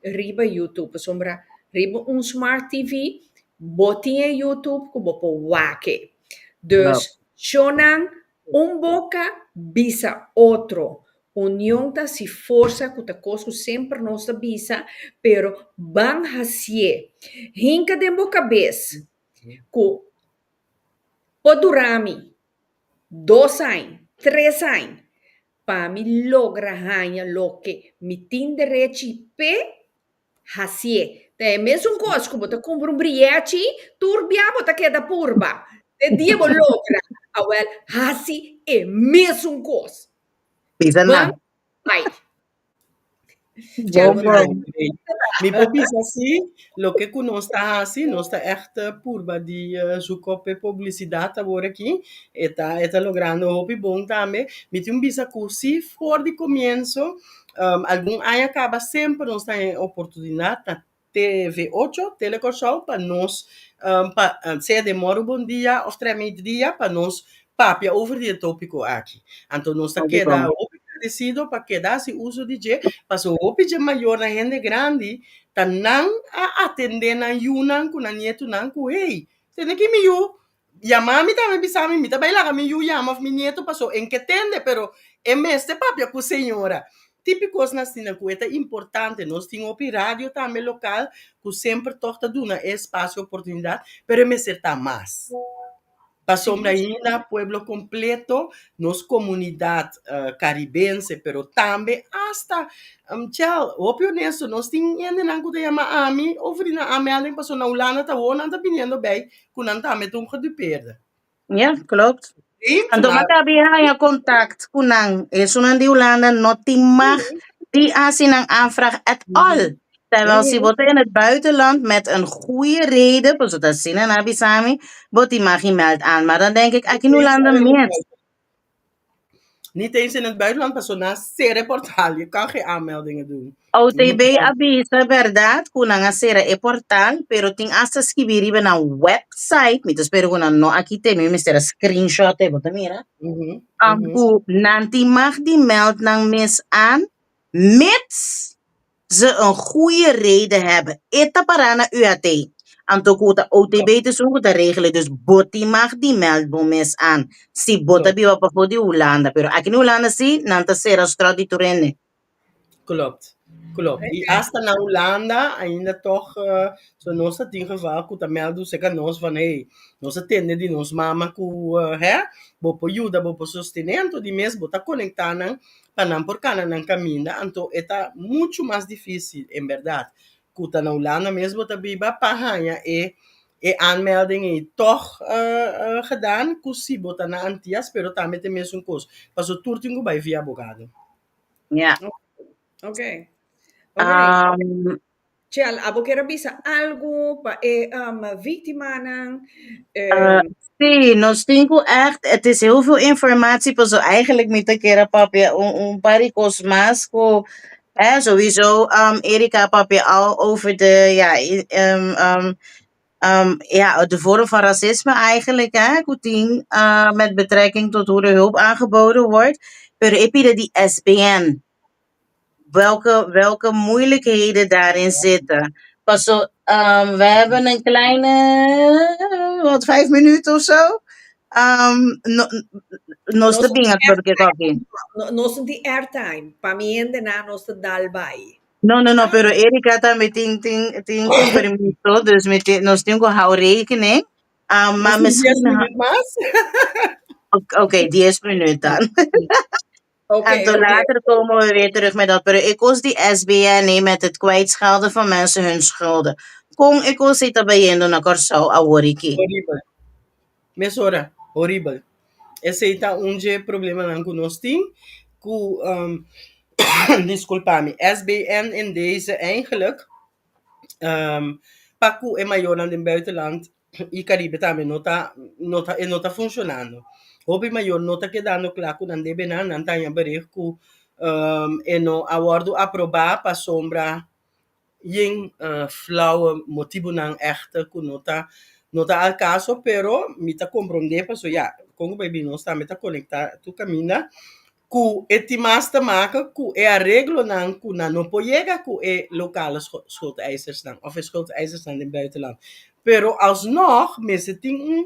riba YouTube. Pasobra riba un smart TV bo tin e YouTube ku bo por wak. Dus shownan un boka bisa otro. Union ta hasi forsa ku ta kos ku semper nos ta bisa, pero ban hasié. Hinka den bo kabes ku por dura mi dos aña, tres aña pa mi logra haña loke mi tin derechi p'e hasié. Ta e mesun kos ku bo ta kumpra un brièchi, tur bia bo ta keda purba. Te dia bo logra, awèl hasi e mesun kos. Bisa Ban nan. bai. Chel, Bon, bo bon. Mi por bisa si, loke ku nos ta hasi, nos ta ègt purba di zoek op e publisidat awor aki. E ta e ta logrando hopi bon tambe. Mi tin bisa ku si for di komienso, algun aña kaba semper nos ta haña e oportunidat na TV ocho, Tele Kòrsou, pa nos pa sea den mòru bon dia òf trèmit dia pa nos papia over di e tópiko aki. Anto nos ta Hopi keda bon. hopi gradesido pa keda hasi uso di dje, pasobra hopi dje mayornan, hende grandi, ta nan a atendé nan yunan ku nan nietunan ku hey, tende ki mi yu yama mi tambe bisa mi, mi ta bai laga mi yu yama òf mi nietu pasobra e ke tende, pero e mester papia ku señora. Típiko kosnan asina ku e ta importante. Nos tin hopi radio tambe lokal ku semper tòg ta duna e espasio oportunidat, pero e mester ta mas. Pasobra ainda pueblo kompleto, nos komunidat karibense, pero tambe asta, Chel, hopi honesto, nos tin hendenan ku ta yama ami over di nan aanmelding pasobra na Hulanda ta wou nan ta biniendo bei ku nan tambe ta un gedupeerde. Ja, klopt. Sí, Anto maar maka bi haña contact ku nan. Esunnan di Hulanda no tin mag di hasi nan aanvraag at all. Terwijl si bo ta in het buitenland met een goede reden, pasobra ta asina nan a bisa mi, bo tin mag di meld aan. Maar dan denk ik, aki in Hulanda mes. Niet eens in het buitenland, pasobra nan sera e portal. Je kan geen aanmeldingen doen. OTB a bisa berdad cu nan a cera e portal, pero tin hasta skibi riba nan website, mi ta spera cu nan no a kite, mi mester a screenshot e, bo ta mira? Cu nan tin mag di meld nan mes aan, mits ze een goeie reden hebben. E ta para na UAT. Anto ku ta OTB ta esun ku ta regele, dus bo tin mag di meld bo mes aan si bo ta biba pafó di Hulanda. Pero aki na Hulanda si nan ta sera strot di tur hende. Klopt, klopt. I asta na Hulanda ainda tog so nos ta tin geval ku ta meldu serka nos van hey, nos a tende di nos mama ku hè, bo por yuda, bo por sostené, anto di mes bo ta konektá nan pa nan por kana nan kaminda, anto e ta muchu mas difísil en bèrdat ku ta na Hulanda mes bo ta biba pa haña e e aanmelding ei tòg gedaan ku si bo ta na Antias pero tambe ta e mesun kos pasobra tur tin ku bai via abogado. Ja. Ok. Ok. Chel, abo kier a bisa algu pa e víktimanan? Sí, nos tin ku echt, het is heel veel informatie, paso eigenlijk mi ta kier a papia un, un par di kos mas ku, eh, sowieso Erika a papia al over de, ja, ja, de vorm van racisme eigenlijk, hè, ku tin met betrekking tot hoe de hulp aangeboden wordt. Pero e pida di SBN, welke moeilijkheden daarin zitten. Paso, we hebben een kleine, wat, 5 minuten of zo? No, nos ta bin a porque koki. No, nos no tin airtime. Pa mi hende na nos ta dal bai. No, no, no, pero Erika tambe tin un permiso, dus mi tin, nos tin ku hou rekening. Maar Misschien 10 misschien, minuut mas. Oké, 10 minuten dan. En toen later komen we weer terug met dat. Pero e kos di SBN nee, met het kwijtschelden van mensen hun schulden. Kon e kos ei ta bayendo na Kòrsou awor aki? Horibel. Mesora, horibel. Esei ta un dje problemanan ku nos tin ku disculpa mi, SBN in deze eigenlijk pa ku e mayornan den buitenland i Caribe tambe no ta no ta e no ta funcionando. Hopi mayor no ta kedando kla ku nan debenan, nan ta haña bericht ku E no a wòrdu aprobá pasobra yen flauwe motibunan ègt ku no ta no ta al kaso, pero mi ta komprondé pasobra ya kon ku bai bin nos tambe ta konektá tur kaminda ku e tin mas te maken ku e areglonan ku nan no por yega ku e lokale schuldeisersnan òf e schuldeisersnan den buitenland. Pero alsnog mester tin un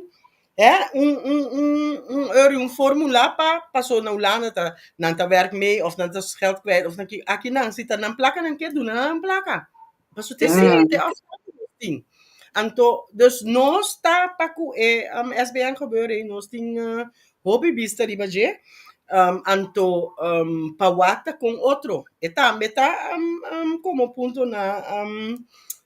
hè un un un un eur un formula pa paso na Hulanda ta nan ta werk mee of nan ta geld kwijt of nan ki aki nan si ta nan plaka nan ke duna nan plaka paso te esei te afspraak ku nos tin anto dus nos ta pa ku e SBN gebeuren ei nos tin hopi bista riba dje anto pa wak ta kon otro e tambe ta komo punto na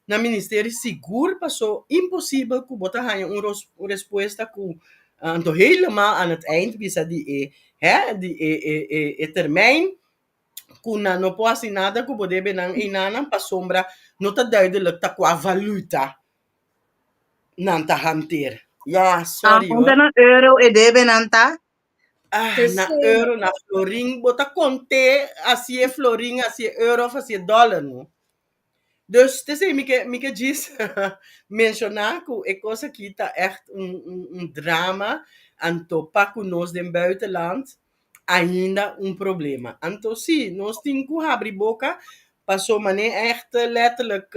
na ministerio sigur paso imposibel ku bo ta haña un un respuesta ku anto helemaal aan het eind bisa di e hè di e e e e termijn ku nan no por hasi nada ku bo debe nan einanan pasobra no ta duidelijk ta kua valuta nan ta hanteer. Ya, sorry Aunke hoor. na euro e debe nan ta? Ah, Te na sei. euro, na florin, bo ta konté asi e florin, asi e euro of asi e dollar, no? Dus t'esei mi ke mi ke djis menshoná ku e kos aki ta ègt un un un drama, anto pa ku nos den buitenland ainda un problema. Anto sí, nos tin ku habri boka paso manera ègt letterlijk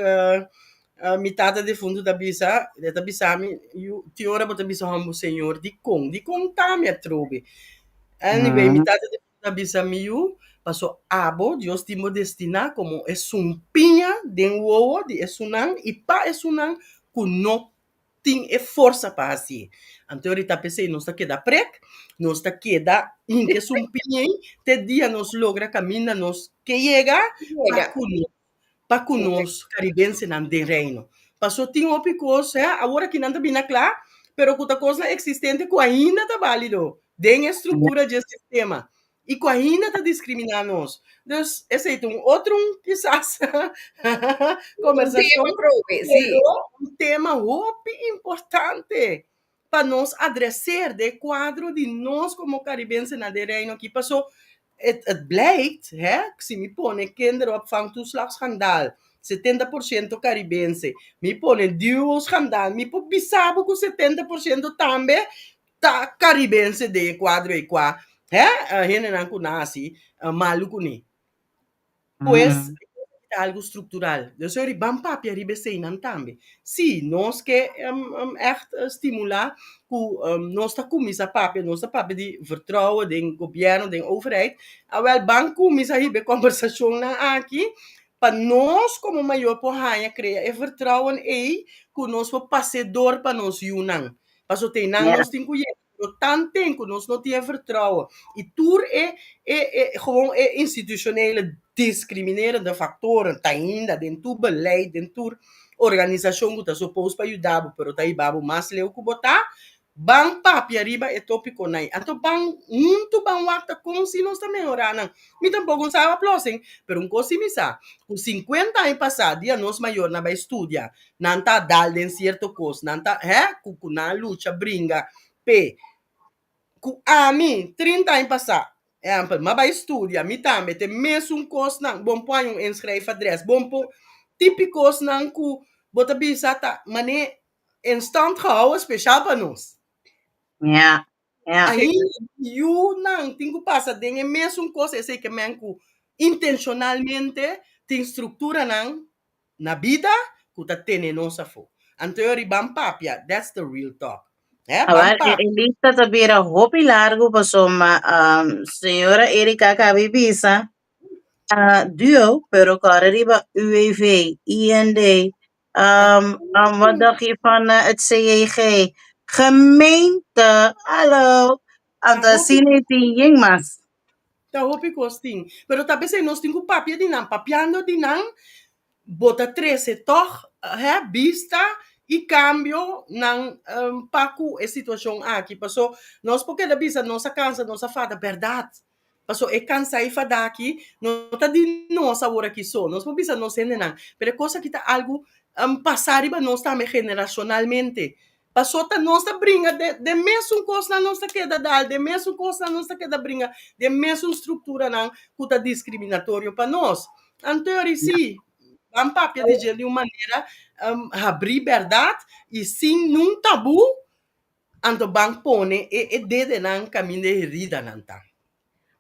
mi tata defuntu ta bisa, e ta bisa mi, yu tin ora bo ta bisa hòmber señor dikon? Dikon ta mi atrobe? Anyway, mi tata defuntu ta bisa mi, yu, paso abo Dios tin bo destiná komo esun piña den wowo di esunnan i pa esunnan ku no tin e forsa pa hasié. Anto orita p'esei nos ta keda prek, nos ta keda hinka esun piña ei te dia nos logra kaminda nos ke yega pa Yega. ku nos, pa ku nos karibensenan den Reino. Paso tin hopi kos, hè, awor aki nan ta bini kla, pero ku ta kosnan eksistente ku ainda ta bálido den e struktura dje sistema. I ku ainda ta diskriminá nos. Dus esei ta un otro kisas kombersashon, Un tema probe, sí. pero un tema hopi importante pa nos adreser den kuadro di nos komo karibensenan den Reino aki. Paso het het blijkt, hè, si mi pone kinderopvangtoeslagschandaal, 70% karibense, mi pone duo-schandaal, mi por bisa bo ku 70% tambe Ta karibense den e kuadro ei kua hè hendenan ku nasi malu kuné. Pues ta algu struktural. Dus ori ban papia riba eseinan tambe. Sí, nos ke ègt stimulá ku nos ta kuminsá papia, nos ta papia di vertrouwen den gobièrnu, den overheid. Awèl ban kuminsá hiba e kòmbersashonnan aki pa nos komo mayor por haña krea e vertrouwen ei ku nos por pas'é dor pa nos yunan. Paso te nan nos tin ku yega, pero tanten ku nos no tin e vertrouwen i tur e e e gewoon e institutionele discriminerende factoren ta ainda den tur beleid, den tur organisashon ku ta supos pa yuda bo pero ta hiba bo mas leu ku bo ta, ban papia riba e topikonan ei. Anto ban huntu ban wak ta kon si nos ta mehorá nan. Mi tampoko no sa oplossing, pero un kos si mi sa, ku sinkuenta aña pasá dia nos mayornan bai studia Nan ta dal den cierto cos, nan ta, hè, cu cu nan a lucha bringa p'e. Cu ami, 30 aña pasá, ehempel, m'a bai studia, mi tambe t'e mesun cosnan, bon por haña un inschrijfadres, bon por, tipi cosnan cu bo ta bisa ta man'e in stand gehouden speciaal pa nos. Ja, ja. Ainda yunan tin cu pasa den e mesun cos, esey ke men cu intencionalmente tin structuranan na bida ku ta tene nos afó. Anto yo riba papia, that's the real talk. Hè, ban Awor, e, papia. e lista ta bira hopi largo pasobra señora Erika acaba di bisa duo, pero kòrda riba UWV, IND, wat dacht je van het CJG? Gemeente, hallo. Anto Ta hopi, asina tin yen mas. ta hopi kos tin. Pero ta p'esei nos tin ku papia di nan. Papiando di nan, bo ta trese tòg, hè, bista i kambio nan pa ku e situashon aki. Paso nos por keda bisa nos a kansa, nos a fada. Bèrdat. Paso e kansa i fada aki no ta di nos awor aki so. Nos por bisa nos hendenan. Pero e kos aki ta algu pasá riba nos tambe generashonalmente. Paso ta nos ta bringa den den mesun kosnan nos ta keda dal, den mesun kosnan nos ta keda bringa, den mesun strukturanan ku ta diskriminatorio pa nos. Anto yori si, ban papia di dje di un manera habrí bèrdat i sin nun tabú, anto ban pone e e dedenan kaminda e heridanan ta.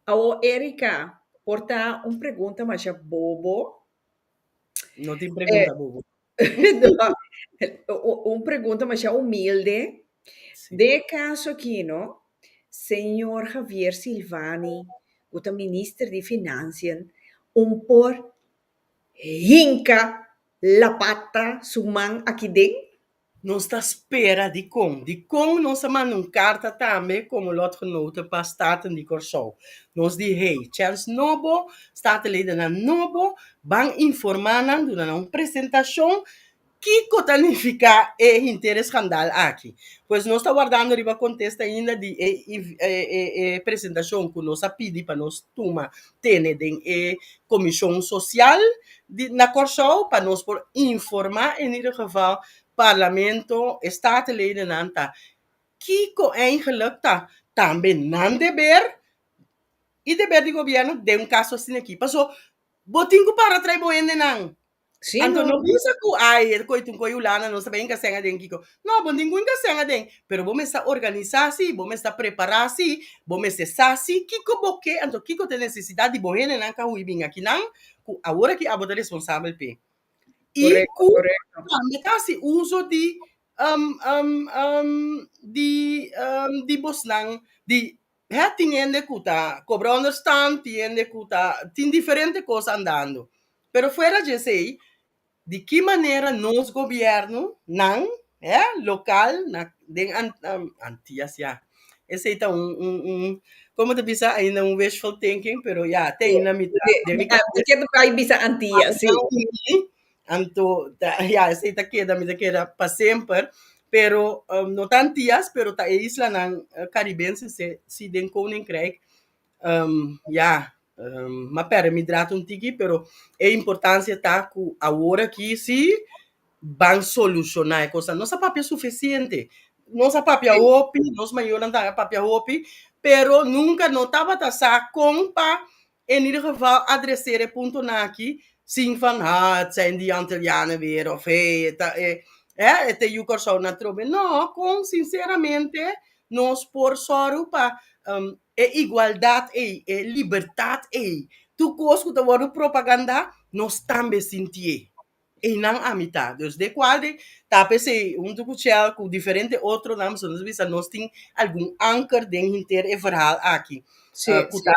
Awor Erika, por ta un pregunta masha bobo. No tin pregunta bobo. Un pregunta masha humilde. Sí. Den e caso aki no, señor Javier Silvani, cu ta minister di Financiën, un por hinca la pata su man aki den? Nos ta spera dikon. Dikon nos a manda un karta tambe komo lotgenoten pa Staten di Kòrsou. Nos di, hey, chèns nobo, Statenledennan nobo, ban informá nan, duna nan un presentashon kiko ta nifiká e henter e skandal aki. Pues nos ta wardando riba kontesta ainda di e e presentashon ku nos a pidi pa nos tuma tene den e komishon sosial di na Kòrsou pa nos por informá en ieder geval Parlamento, e Statenledennan ta kiko eigenlijk ta tambe nan deber i deber di gobièrnu den un kaso asina aki. Paso bo tin ku para trae bo hendenan. Sí, Anto no. no bisa ku ai e koi tin koi Hulanda nos ta bai hinka sèn aden kiko. No, bo no tin ku hinka sèn aden, pero bo mester organisá sí, bo mester prepará sí, bo mester sa sí kiko bo ke, anto kiko ta e nesesidat di bo hendenan ku a hui bin akinan, ku awor aki abo ta responsabel p'e. I Korekto, ku korekto. tambe ta hasi uso di di di bosnan di hè tin hende ku ta kobra onderstand, tin hende ku ta tin diferente kos andando. Pero fuera dje esei, di ki manera nos gobièrnu nan hè lokal na den Antias ya esei ta un un un komo ta bisa ainda un wishful thinking pero ya te ainda mi ta den mi kabes. Ke ta bai bisa Antias, sí. Anto ta ya esei ta keda mi ta keda pa semper pero no ta Antias pero ta e islanan karibense si den Koninkrijk ya m'a perde mi draad un tiki pero e importancia ta cu awor aki si ban soluciona e cosnan. Nos a papia suficiente, nos a papia hopi, nos mayornan tambe a papia hopi, pero nunca no tabata sa con pa en ieder geval adreseer e puntonan aki sin van ha het zijn die Antillianen weer of hey e ta e e ta yu Kòrsou nan trobe. No, con sinceramente nos por sòru pa e igualdat ei, e libertat ei, tur kos ku ta wòrdu propagandá, nos tambe sintié. Einan ami ta. Dus de kual de ta p'esei huntu ku Chel ku diferente otronan pasobra nos a bisa nos tin algun anker den henter e verhaal aki. Sí, Ku sí. ta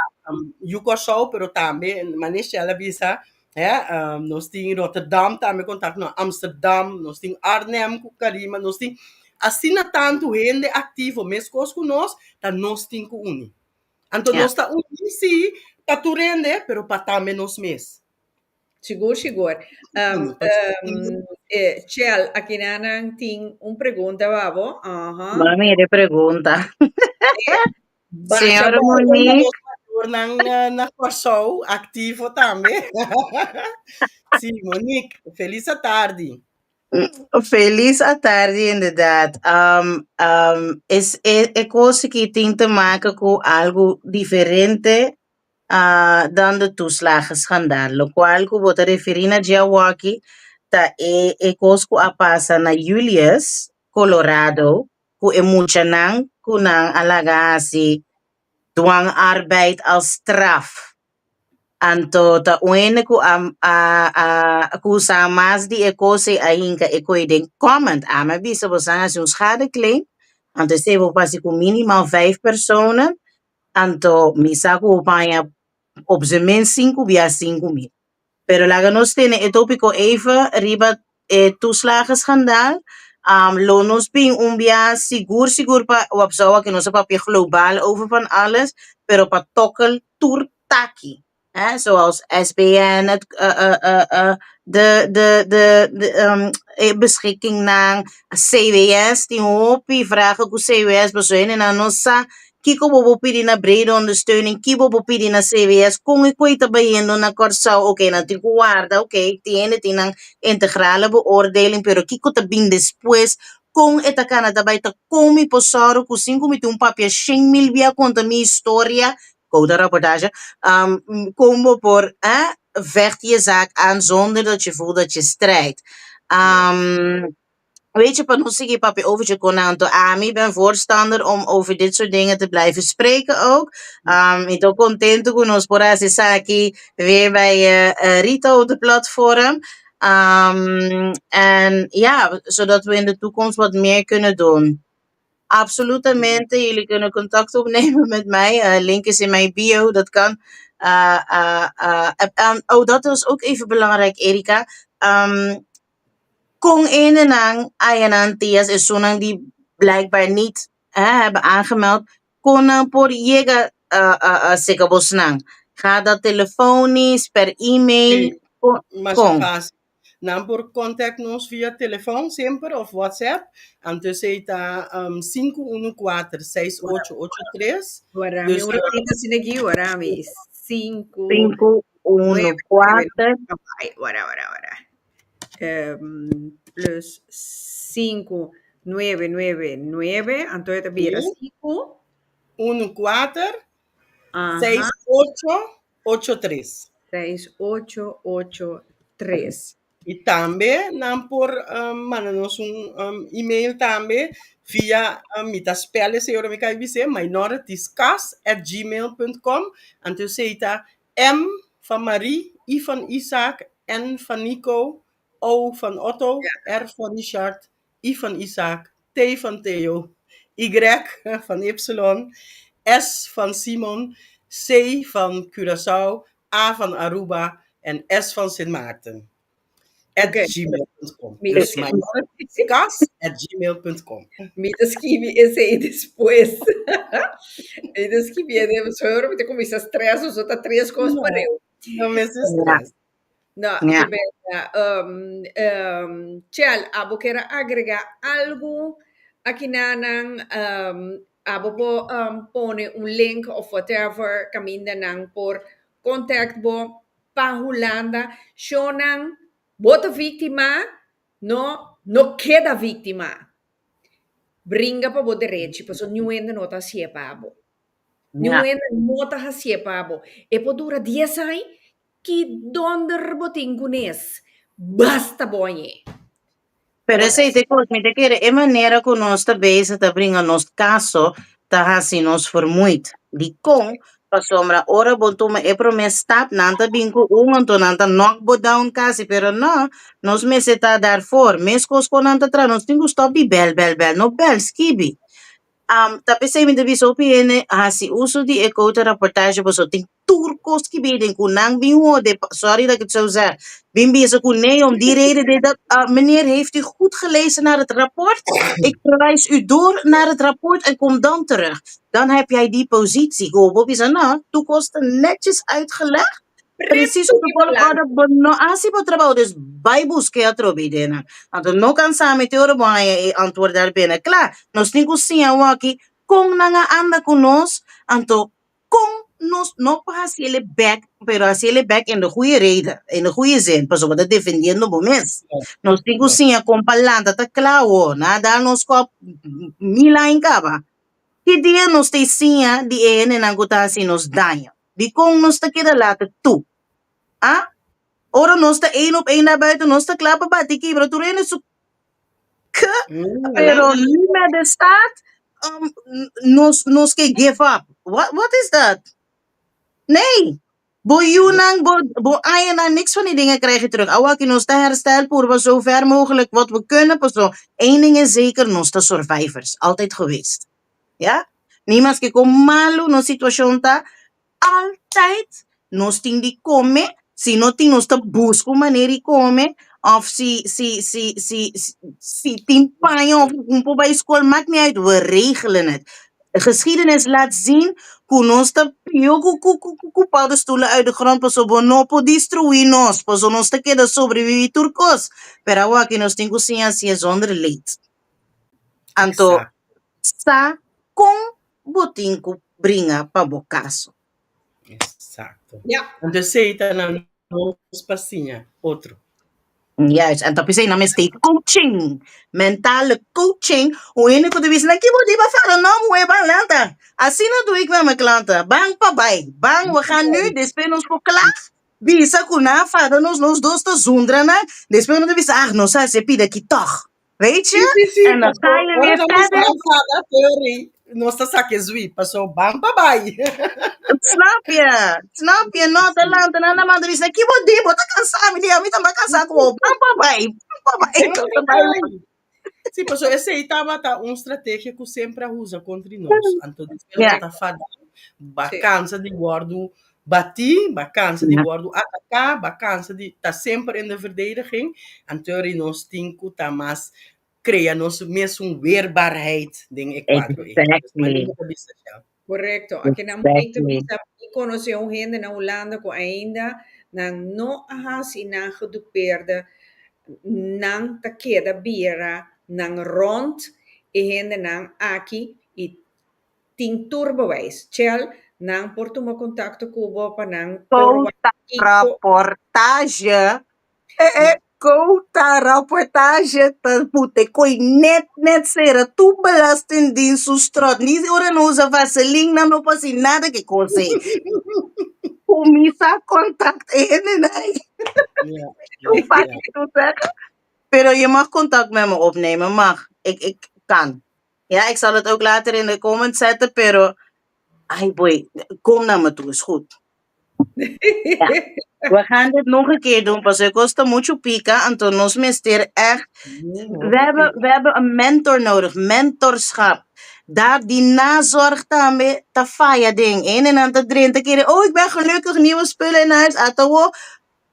Yu Kòrsou pero tambe manera Chel a bisa hè nos tin Rotterdam tambe kontakto na Amsterdam, nos tin Arnhem ku Karima, nos tin asina tantu hende aktivo meskos ku nos ta nos tin ku uni. Anto Ja. nos ta uni sí pa tur hende pero pa tambe nos mes. Sigur, sigur. Um, um, eh, Chel, aki nan tin un pregunta pa bo. Aha. Mami, de pregunta. Bacha Señora bo. Monique. Nos mayornan na Kòrsou aktivo tambe. Sí, Monique, felis atardi. Felis atardi inderdaad. Um, um, es, e, e kos aki tin te maken ku algu diferente dan de toeslagenschandaal. Lokual ku bo ta referí na dje awoki ta e e kos ku a pasa na Julius, Colorado, ku e muchanan ku nan a laga hasi dwangarbeid als straf. Anto ta un hende ku a a a ku sa mas di e kos ei a hinka e koe den comment. Ami a bisa boso a hasi un schadeclaim, anto esei bo por hasi ku minimaal vijf personen. Anto mi sa ku bo paña op zijn minst sinku bia 5000. Pero laga nos tene e tópiko even riba e toeslagenschandaal. Lo nos bin un bia sigur sigur pa wap sa awor ku nos a papia global over van alles, pero pa tokkel tur taki. Hè, zoals SBN, het, de, de, de, de e beschikkingnan, CBS, tin hopi vragen ku CBS, pasobra hendenan no sa kiko bo por pidi na brede ondersteuning, ki bo por pidi na CBS, kon e koi ta bayendo na Kòrsou, oké, nan tin ku warda, oké, tin hende tin nan integrale beoordeling, pero kiko ta bin despues. Kon e ta kana ta bai ta kon mi por sòru ku sin ku mi tin un papia shen mil bia konta mi historia, kouta raportahe, kon bo por vecht je zaak aan zonder dat je voelt dat je strijdt. Weet je, pa nos sigui papia over dje kon anto ami ben voorstander om over dit soort dingen te blijven spreken ook. Mi ta contento ku nos por hasi esaki weer bij Rita op de platform. En ja, zodat we in de toekomst wat meer kunnen doen. Absolutamente, jullie kunnen contact opnemen met mij. Link is in mijn bio, dat kan. Oh, dat was ook even belangrijk, Erika. Kon hendenan aya na Antias esunnan di blijkbaar niet, hè, hebben aangemeld, kon nan por yega seka bosnan? Gaat dat telefonisch, per e-mail? Sí, mas Kon? fácil. Nan por contact nos via telefoon semper of WhatsApp. Anto esei ta 514 6883. Warami, Dus un ratito asina aki, warami. 5, 5 1 9, 4. Ay, wara, wara, wara. Plus 5, 9, 9, 9. Anto e ta bira 5. 1 4 Aha. 6 8 8 3. 6, 8, 8, 3. I tambe nan por manda nos un email tambe via, mi ta spel esei ora mi kai bis'é, minoritiescas@gmail.com. Anto esei ta M van Marie, I van Isaac, N van Nico, O van Otto, R van Richard, I van Isaac, T van Theo, Y van Ypsilon, S van Simon, C van Curaçao, A van Aruba en S van Sint Maarten. At gmail.com. Mi Dus minoritiescas@gmail.com. Mi ta skibi esei despues. Mi ta skibi e despues, mi ta kuminsá stress, so ta tres kos No. pareu. No mester stress. No, Ja. te bena. Chel, abo kier a agregá algu aki nanan? Abo por pone un link of whatever kaminda nan por contact bo pa Hulanda. Shownan, bo ta víktima, no, no keda víktima. Bringa pa bo derechi, pasobra niun hende no ta hasié pa bo. Niun hende no ta hasié pa bo. E por dura dies aña, ki donder bo tin kunes? Basta bo añ'é. Pero esei ta e kos, mi ta kere e manera ku nos ta bezig ta bringa nos kaso ta hasi nos vermoeid. Dikon? Pasobra ora bo tuma e promé stap, nan ta bin ku un, anto nan ta knock bo down kasi, pero no, nos mester ta daarvoor. Meskos ku nan ta traha, nos tin ku stòp di bèl, bèl, bèl, no bèl, skibi. Ta p'esei mi ta bisa hopi hende hasi uso di e kouta raportahe pasobra tin tur kos ki biden ku nan bin hode, sorry dat ik het zo zeg, bin bisa ku nee om die reden dit dat, meneer, heeft u goed gelezen naar het rapport? Ik verwijs u door naar het rapport en kom dan terug. Dan heb jij die positie. Go, bo bisa no, tur kos ta netjes uitgelegd. Precies op de volgorde bo no a hasi bo trabou, dus bai buska atrobe ideanan. Anto no kansa mi te ora bo haña e antwoord daar binnen. Kla, nos tin ku siña awaki kon nan a anda ku nos, anto kon nos no por hasi el e bek, pero hasi el e bek in de goeie reden, in de goeie zin, pasobra bo ta defendiendo bo mes. Nos tin ku siña kon pa lanta ta kla awor, nan a dal nos kòp mil aña kaba. Ki dia nos ta e siña di e hendenan ku ta hasi nos daño? Dikon nos ta keda lata tu? A? Ora nos ta een op een naar buiten, nos ta kla pa bati kibra tur hende su k, pero nu met de staat, nos ke give up. What is dat? Nee! Bo yunan, bo añanan, niks van die dingen krijg je terug. Awaki nos ta herstel purba zo ver mogelijk wat we kunnen, paso één ding is zeker, nos ta survivors, altijd geweest. Ja? Ni maske kon malu nos situashon ta, altijd nos tin di kome, si no tin nos ta buska un manera di kome, òf si si si si si tin paña òf un por bai skol, maakt niet uit, we regelen het. Geschiedenis laat zien ku nos ta pió ku ku ku ku paddenstoelen uit de grond, pasobra bo no por destruí nos, pasobra nos ta keda sobreviví tur kos. Pero awor aki nos tin ku siña hasié zonder leed. Anto sa kon bo tin ku bringa pa bo kaso. Exacto. Ja. Anto esei ta na nos pa siña otro. Juist, en ta p'esei nan mester coaching, mentale coaching, un hende ku ta bisa nan, ki bo di ba fada no muhé ban lanta, asina doe ik met mijn klanten, ban pa bai, ban we gaan nu, despues nos por kla, bisa ku nan a fada nos, nos dos ta zundra nan, despues nos ta bisa, ah nos a hasi e pida aki tòg, weet Sí, je, sí, sí, en dan paso ga je ora weer nan bisa verder. nan fada, teori, nos ta saka e zwip, paso ban pa bai. Snap je? Snap je? No, ta lanta nan na manda bisa, ki bo di? Bo ta cansá? Mi di, ami tambe cansá ku bo. Ban pa bai, ban pa bai. Ban Nos pa ta bai. bai. Sí, paso esei tabata un strategia ku semper a usa kontra nos. Anto despues bo ta fada, ba kansa di wòrdu batí, ba kansa di wòrdu ataká, ba kansa di ta semper in de verdediging. Anto ri nos tin ku ta mas krea nos mesun weerbaarheid den e kuadro ei. Dus manera bo ta bisa ya. Korekto. Aki nan momento bisa mi konosé un hende na Hulanda ku ainda nan no a hasi nan gedupeerde, nan ta keda bira nan rònt e hendenan aki i tin tur bewijs. Chel, nan por tuma kontakto ku bo pa nan por wak Kouta kiko. raportage Eh eh, kouta raportage ta pute koi net net sera tur belastingdienst su strot. Ni ora no usa vaseline nan no por haci nada ke kos ei. Cuminsa contact e hendenan ei. Ja, Hoe ja, vaak ja. ik moet zeggen. Pero je mag contact met me opnemen, mag. Ik kan. Ja, ik zal het ook later in de comments zetten, pero... Ay boy, kom naar me toe, is goed. Ja. We gaan dit nog een keer doen, pasobra e kos ta muchu pika, anto nos mester echt, we hebben, we hebben een mentor nodig, mentorschap. Daar die nazorg tambe ta faya den een en nan ta drenta kere, oh ik ben gelukkig, nieuwe spullen in huis, ata wo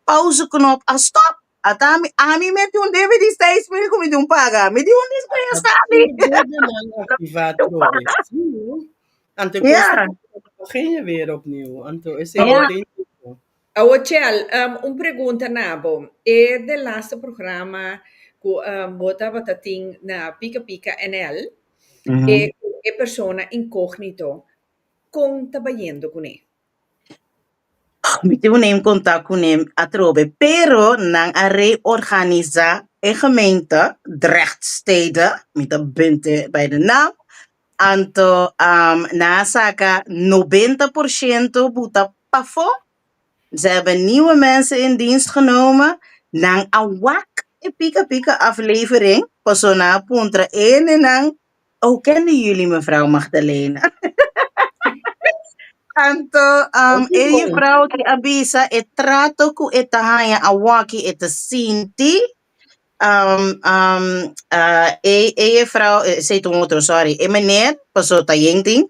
pauzeknop a stop. Ata ami, ami meti un debe di 6000 ku mi tin un paga, mi di un disco ya sabi. Debenan activa trobe. Sí, Anto e kos ta begin je weer opnieuw. Anto esei no tin tipo. Awo Chel, un pregunta na bo. E de laatste programa ku bo tabata tin na Pika Pika NL, e ku e persona incognito, kon ta bayendo kuné? Mi tin un neem contact kuné atrobe, pero nan a reorganisa e gemeente Drechtsteden, mi ta bente bij de naam, anto nan a saca 90% buta pafó, ze hebben nieuwe mensen in dienst genomen, nan a wak e Pika Pika aflevering, paso nan a puntra ene nan, oh kennen jullie mevrouw Magdalena? Anto e juffrouw ki a bisa e trato ku e ta haña awaki e ta sinti um, um, uh, e, e juffrouw, esei ta un otro, sorry, e meneer, paso ta yen tin,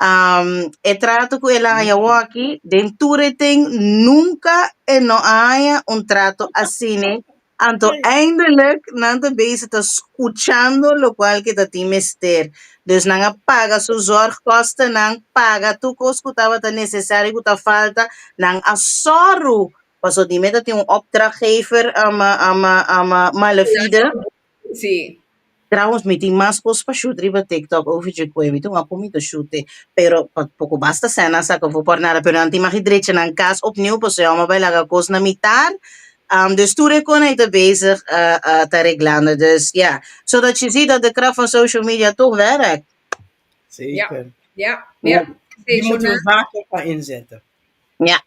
um, e trato ku el a haña awaki, den tur e ten, nunka e no a haña un trato asina. Anto eindelijk nan ta bezig ta skuchando lokual ke ta tin mester. Dus nan a paga su zorgkostennan, paga tur kos ku tabata nesesario ku ta falta, nan a sòru, paso di meta tin un opdrachtgever malafide. Sí. Trouwens mi tin mas kos pa shoot riba TikTok over dje koe, mi tin un apo mi ta shoot pero pa poko basta sèn nan saka for por nada, pero nan tin mag drecha nan kas opnieuw pasobra mi a bai laga kos na mitar, dus tur e kon ei ta bezig ta reglando, dus ja, zodat je ziet dat de kracht van social media toch werkt. Zeker. Ja, ja, ja. Die moeten we vaker gaan inzetten. Ja.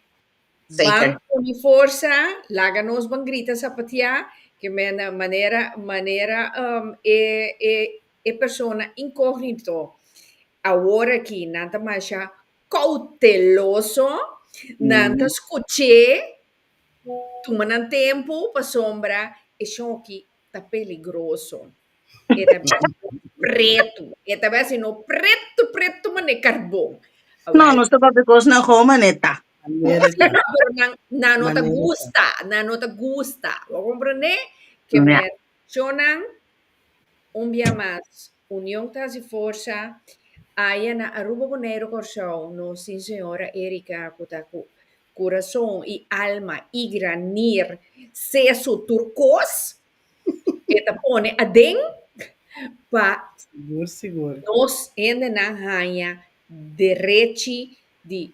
Zeker. Ban uni forsa, laga nos ban grita sapatia, ke men manera manera um, e, e, e persona incognito awor aki nan ta masha cauteloso, nan ta scuché, tuma nan tempo pasobra e shoki ta peligroso. E ta pretu. E ta besi no pretu, pretu mane carbon. No, nos ta papia cos na gewoon mane ta. Pero nan, nan no ta gusta, nan no ta gusta. Bo comprende? Ke men, shonan, un bia mas, union ta hasi forsa. Aya na Aruba, Boneiru, Kòrsou, nos tin señora Erika ku ta ku kurason i alma i granir sesu tur kos. E ta pone aden pa Sigur, sigur. nos hendenan haña derechi di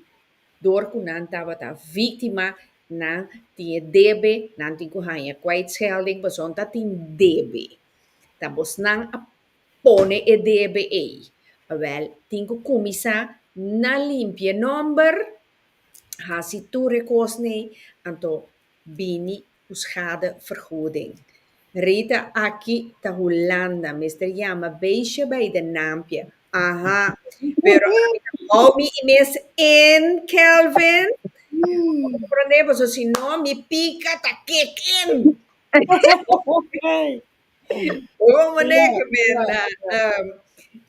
dor ku nan tabata víktima. Nan tin e debe, nan tin ku haña kwijtschelding pasobra ta tin debe. Ta bosnan a pone e debe ei. Awèl, tin ku kuminsá na limpia e nòmber, hasi tur e kosnan ei, anto bini ku schadevergoeding. Rita, aki ta Hulanda, mester yama beestje bij de naampje. Aha, pero ami ta hou mi mes in, Kelvin. Comprende? Pasobra si no, mi pika ta kick in. Como ne, Kevin?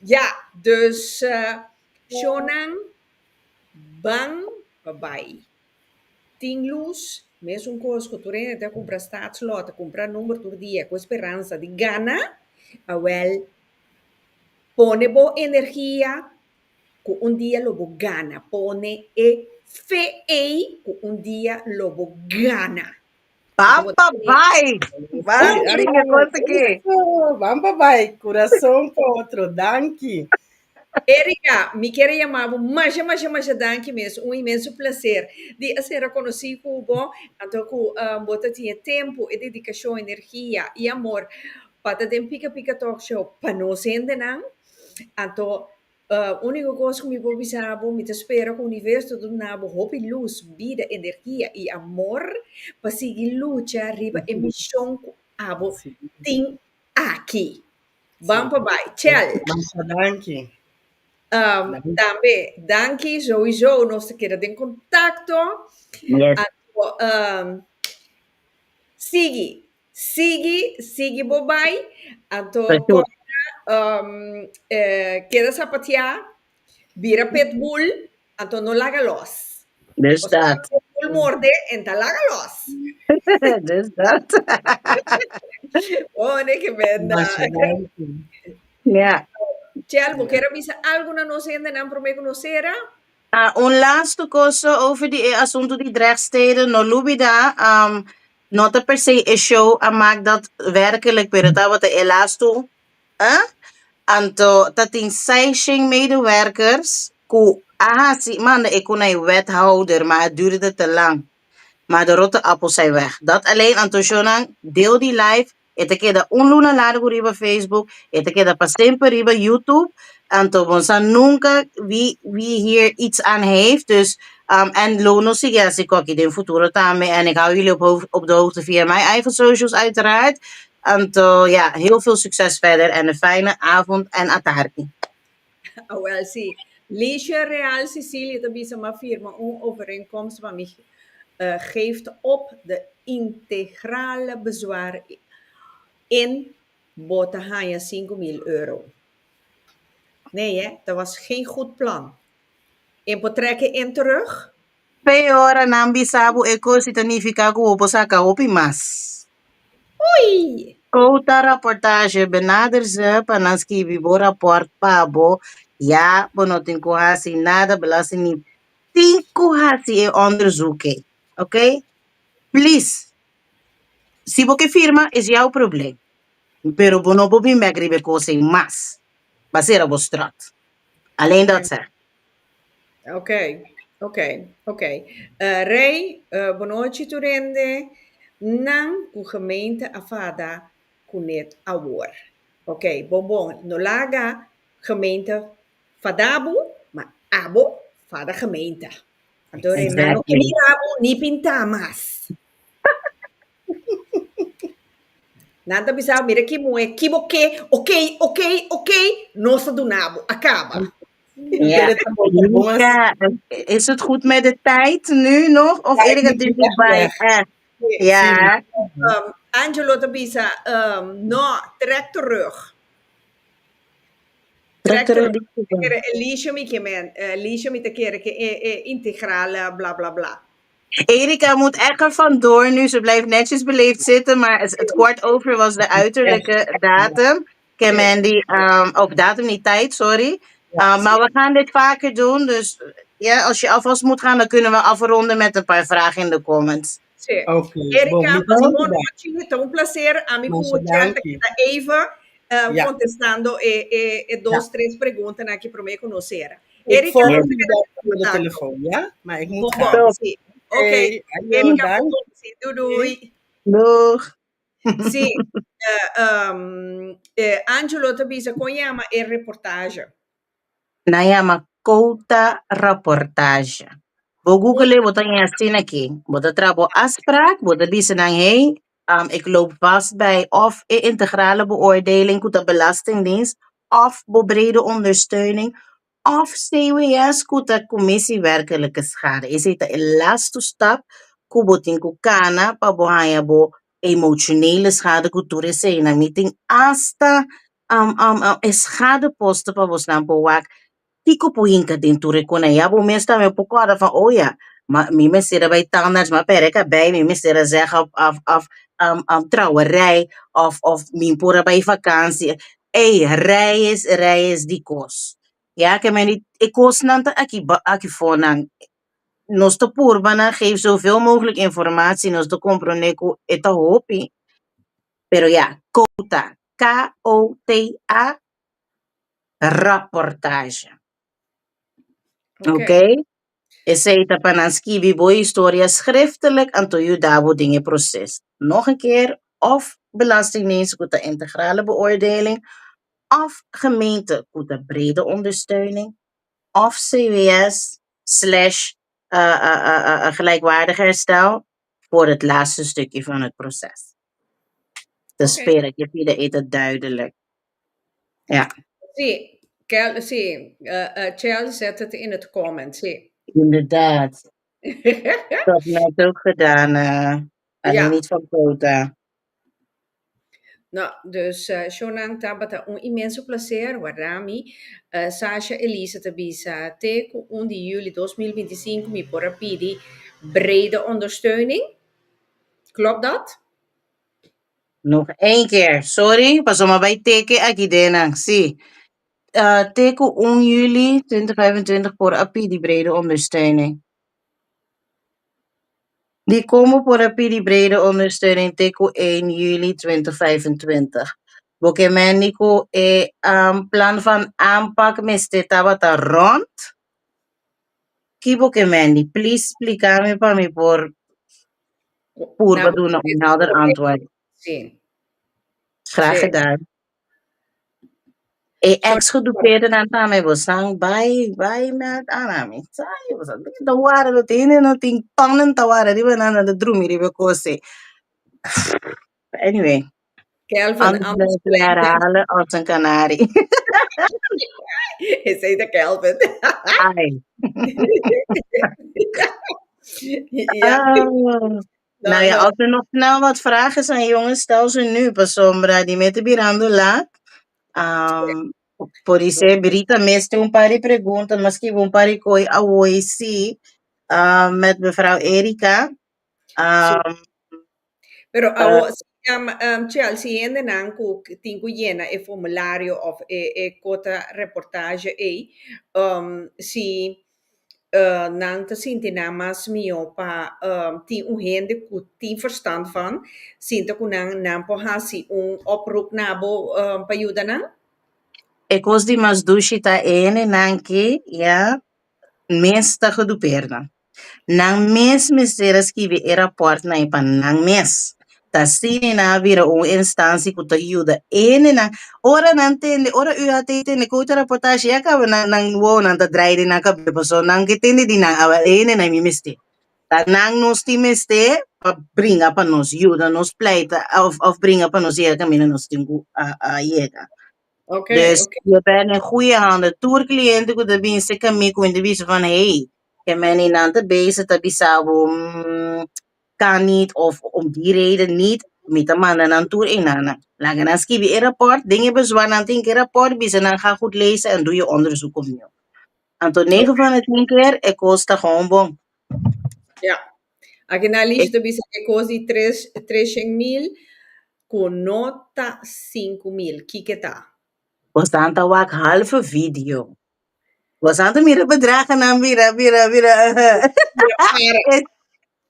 Ja, dus, shownan ban pa bai. Tin lus, mesun kos ku tur hende ta kumpra staatslot, ta kumpra number tur dia ku e speransa di gana, awèl pone bo energia ku un dia lo bo gana, pone e fe ei ku un dia lo bo gana. Ban pa bai! Ban bringa kos aki. Ban pa bai, kurason pa otro, danki. Erika, mi kier a yama bo masha masha masha danki mes, un inmenso placer di a sera conoci cu bo, anto cu bo ta tin e tempo, e dedicacion, energia y amor pa ta den Pika Pika Talk Show pa nos hendenan, anto Úniko kos ku mi por bisa bo, mi ta spera ku universo ta duna bo hopi lus, bida, energia i amor pa sigui lucha riba e mishon ku abo tin aki. Ban pa bai. Chel. Masha danki. Tambe danki souiso nos ta keda den kontakto. Yes. Anto sigui Sigui, sigui bo bai, anto Perfecto. kòrda um, eh, keda sapateá, bira pitbull, anto no laga lòs. Dus Pasobra dat. pitbull morde en ta laga lòs. Dus dat. Oh, nee, ke benda. Masha danki. Ja. Chel, bo kier a bisa algu na nos hendenan promé ku nos sera? Ah, un laatste kos over di e asuntu di Drechtsteden. No lubida, um, No ta per se e show a maak dat werkelijk, pero tabata e laatste, eh? Anto ta tin seishen medewerkers ku a hasi manda e ku na e wethouder, maar het duurde te lang. Maar de rotte appels zijn weg. Dat alleen, anto shownan, deel die live, e ta keda un luna largu riba Facebook, e ta keda pa semper riba YouTube. Anto bo sa nunca wie, wie hier iets aan heeft. Dus, en lo nos sigui hasi koki den futuro tambe. En ik hou jullie op, op de hoogte via mijn eigen socials uiteraard. Anto ja, heel veel succes verder en een fijne avond en atardi. Awel si. Liesje Real Cecilia ta bisa m'a firma un overeenkomst pa mi geeft op de integrale bezwaar in bo ta haña 5000 euro. Nee hè, dat was geen goed plan. En por trek e in terug? Pe ora nan bisa bo e kos i ta nifiká ku bo por saka hopi mas. Ui! Kouta raportahe benader ze pa nan skibi bo rapòrt pa bo. Ya bo no tin ku hasi nada, belastingdienst tin ku hasi e onderzoek ei. Oké? Please, si bo ke firma es jouw probleem. Pero bo no por bin bek riba e kos ei mas. Basera bo strot. Alleen dat zeg. Oké, oké, oké. Rey, bonochi tur hende. Nan ku gemeente a fada ku net awor. Oké, bon bon, no laga gemeente fada bo, ma abo fada gemeente. Anto Rey, nan no ke mira bo ni pinta mas. Nan ta bisa, mira ki muhé, ki bo ke, oké, oké, oké, nos ta duna bo, a kaba. Ja. Erika, is het goed met de tijd nu nog? Of Erika, dit is bij echt. Ja. Angelo ta bisa, no, trek terug. Trek terug. Kere Elisha mi ke men, Elisha mi ta kere ke e integrale bla bla bla. Erika moet echt er vandoor nu. Ze blijft netjes beleefd zitten, maar het 1:15 was de uiterlijke datum. Mandy, of datum niet tijd, sorry. Maar we gaan dit vaker doen. Dus ja, als je alvast moet gaan, dan kunnen we afronden met een paar vragen in de comments. Sí. Oké, Erika, bon, pasa bon nochi. Ta un placer. Ami Masha ku Chel ta danki. keda even kontestando e dos, tres preguntanan aki promé ku nos sera. Ik Erika, volg nos u ta keda via de contacto. telefoon, ja? Maar ik moet Bon, gaan. sí. Ok, Hey, ayo, Erika, danki. sí, doei doei. Doeg. Sí, Angelo ta bisa kon yama e reportage. Nan yama Kota Rapportage. Bo Google bo ta haña asina aki. Bo ta traha bo afspraak, bo ta bisa nan hey, ik loop vast bij of e integrale beoordeling ku ta Belastingdienst, of bo brede ondersteuning, of CWS ku ta Commissie Werkelijke Schade. Esei ta e laatste stap ku bo tin ku kana pa bo haña bo emotionele schade ku tur eseinan. Mi tin asta e schadeposten pa bosnan por wak kiko por hinka den tur e kona. Ya bo mes tambe por kòrda van oh ja, ma mi mester a bai tandarts, m'a pèrdè kabei, mi mester a zeg of of trouwerij of of mi por a bai vakantie. Ey, reyes reyes di kos. Ya ke men e kosnan ta aki aki fonan. Nos ta purba na geef zoveel mogelijk informatie, nos ta komprondé ku e ta hopi. Pero ya, KOTA, K-O-T-A, rapportage. Ok. Ok? Esei ta pa nan skibi bo historia schriftelijk anto yuda bo den e proces. Nog een keer, of Belastingdienst ku ta integrale beoordeling, of gemeente ku ta brede ondersteuning, of CWS slash gelijkwaardig herstel voor het laatste stukje van het proces. Ta spera ku pida e ta duidelijk. Ja. Sí, Kel, sí, Chel zet het in het comment, sí. Inderdaad. Dat net ook gedaan, alleen niet van Kota. No, dus Shonan tabata un inmenso placer, warda mi. Sasha Elisa ta bisa te ku 1 di juli 2025 mi por a pidi brede ondersteuning. Klopt dat? Nog één keer, sorry, pasobra m'a bai teken aki den Sí. Te ku 1 juli 2025 por a pidi brede ondersteuning. Di kon por a pidi brede ondersteuning te ku 1 juli 2025? Bo ke men ku e plan van aanpak mester tabata rond? Ki bo ke men? Please splika mi pa mi por purba Nou, duna un helder antwoord. Graag gedaan. E ex-gedupeerde nan tambe bosan bai bai met aan mi. Sai, bosan ta wara no tin no tin tonnen ta wara riba nan nan ta drumi riba kos. Anyway, Kelvin, anders anders blijf je herhalen als een kanarie. Esei ta Kelvin. Ai. Ja. Oh. Nou ja, no. als er nog snel wat vragen zijn, jongens, stel ze nu. Pasobra di mi ta birando laat. Por esei, Brita mester un par di pregunta, mas ku un par di kos awe sí, met mevrouw Erika. Pero awo, Chel, si hendenan ku tin ku yena e formulario of e Kota reportage ei, si nan ta sinti nan mas mihó pa tin un hende ku tin verstand van, sinta ku nan, nan por hasi un oproep na bo pa yuda nan? E kos di mas dushi ta hendenan ku ya mes ta gedupeerden. Nan mes mester a skibi e rapport na pa nan mes. Ta asina nan bira un instantie ku ta yuda hendenan. Ora nan tende, ora UHT tende Kota reportage ya kaba nan nan wow nan ta draai den nan kabes pasobra nan ke tende di nan awel hendenan mi mester. Ta nan nos tin mester pa bringa pa nos yuda nos pleita of bringa pa nos yega kaminda nos tin ku a yega. Dus je bent in goede handen. Tur cliënten ku ta bin serka mi ku ta bisa van hey, ke men nan ta bezig ta bisa bo kan niet of om die reden niet. Mi ta manda nan tur einan. Laga nan skibi e rapport, den e bezwaar nan tin e rapport, bisa nan ga goed lezen en doe je onderzoek opnieuw. Anto 9 van de 10 keer, e kos ta gewoon bon. Ja. Aki na lista bisa e kos di 300.000 ku no ta 5.000. Kiko ta? Bosan ta wak halve video. Bosan ta mira bedragen nan mira, mira, mira.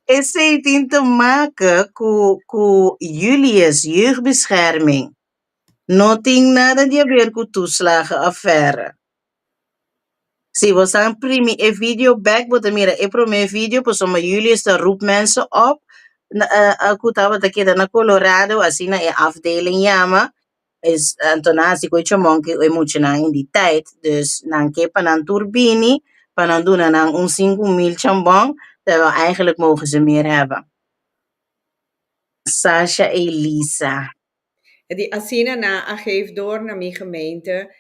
Esei tin te maken ku Julius Si bo sa primi e video bek, bo ta mira e promé video, pasobra Julius ta roep mensen op na, ku tabata keda na Colorado, asina e afdeling yama. Is, anto nan hasi ku e chomon ku e muchanan in di tijd. Dus nan ke pa nan tur bini, pa nan duna nan un 5000 chambon, terwijl eigenlijk mogen ze meer hebben. Sasha Elisa. Di asina nan a geef door na mi gemeente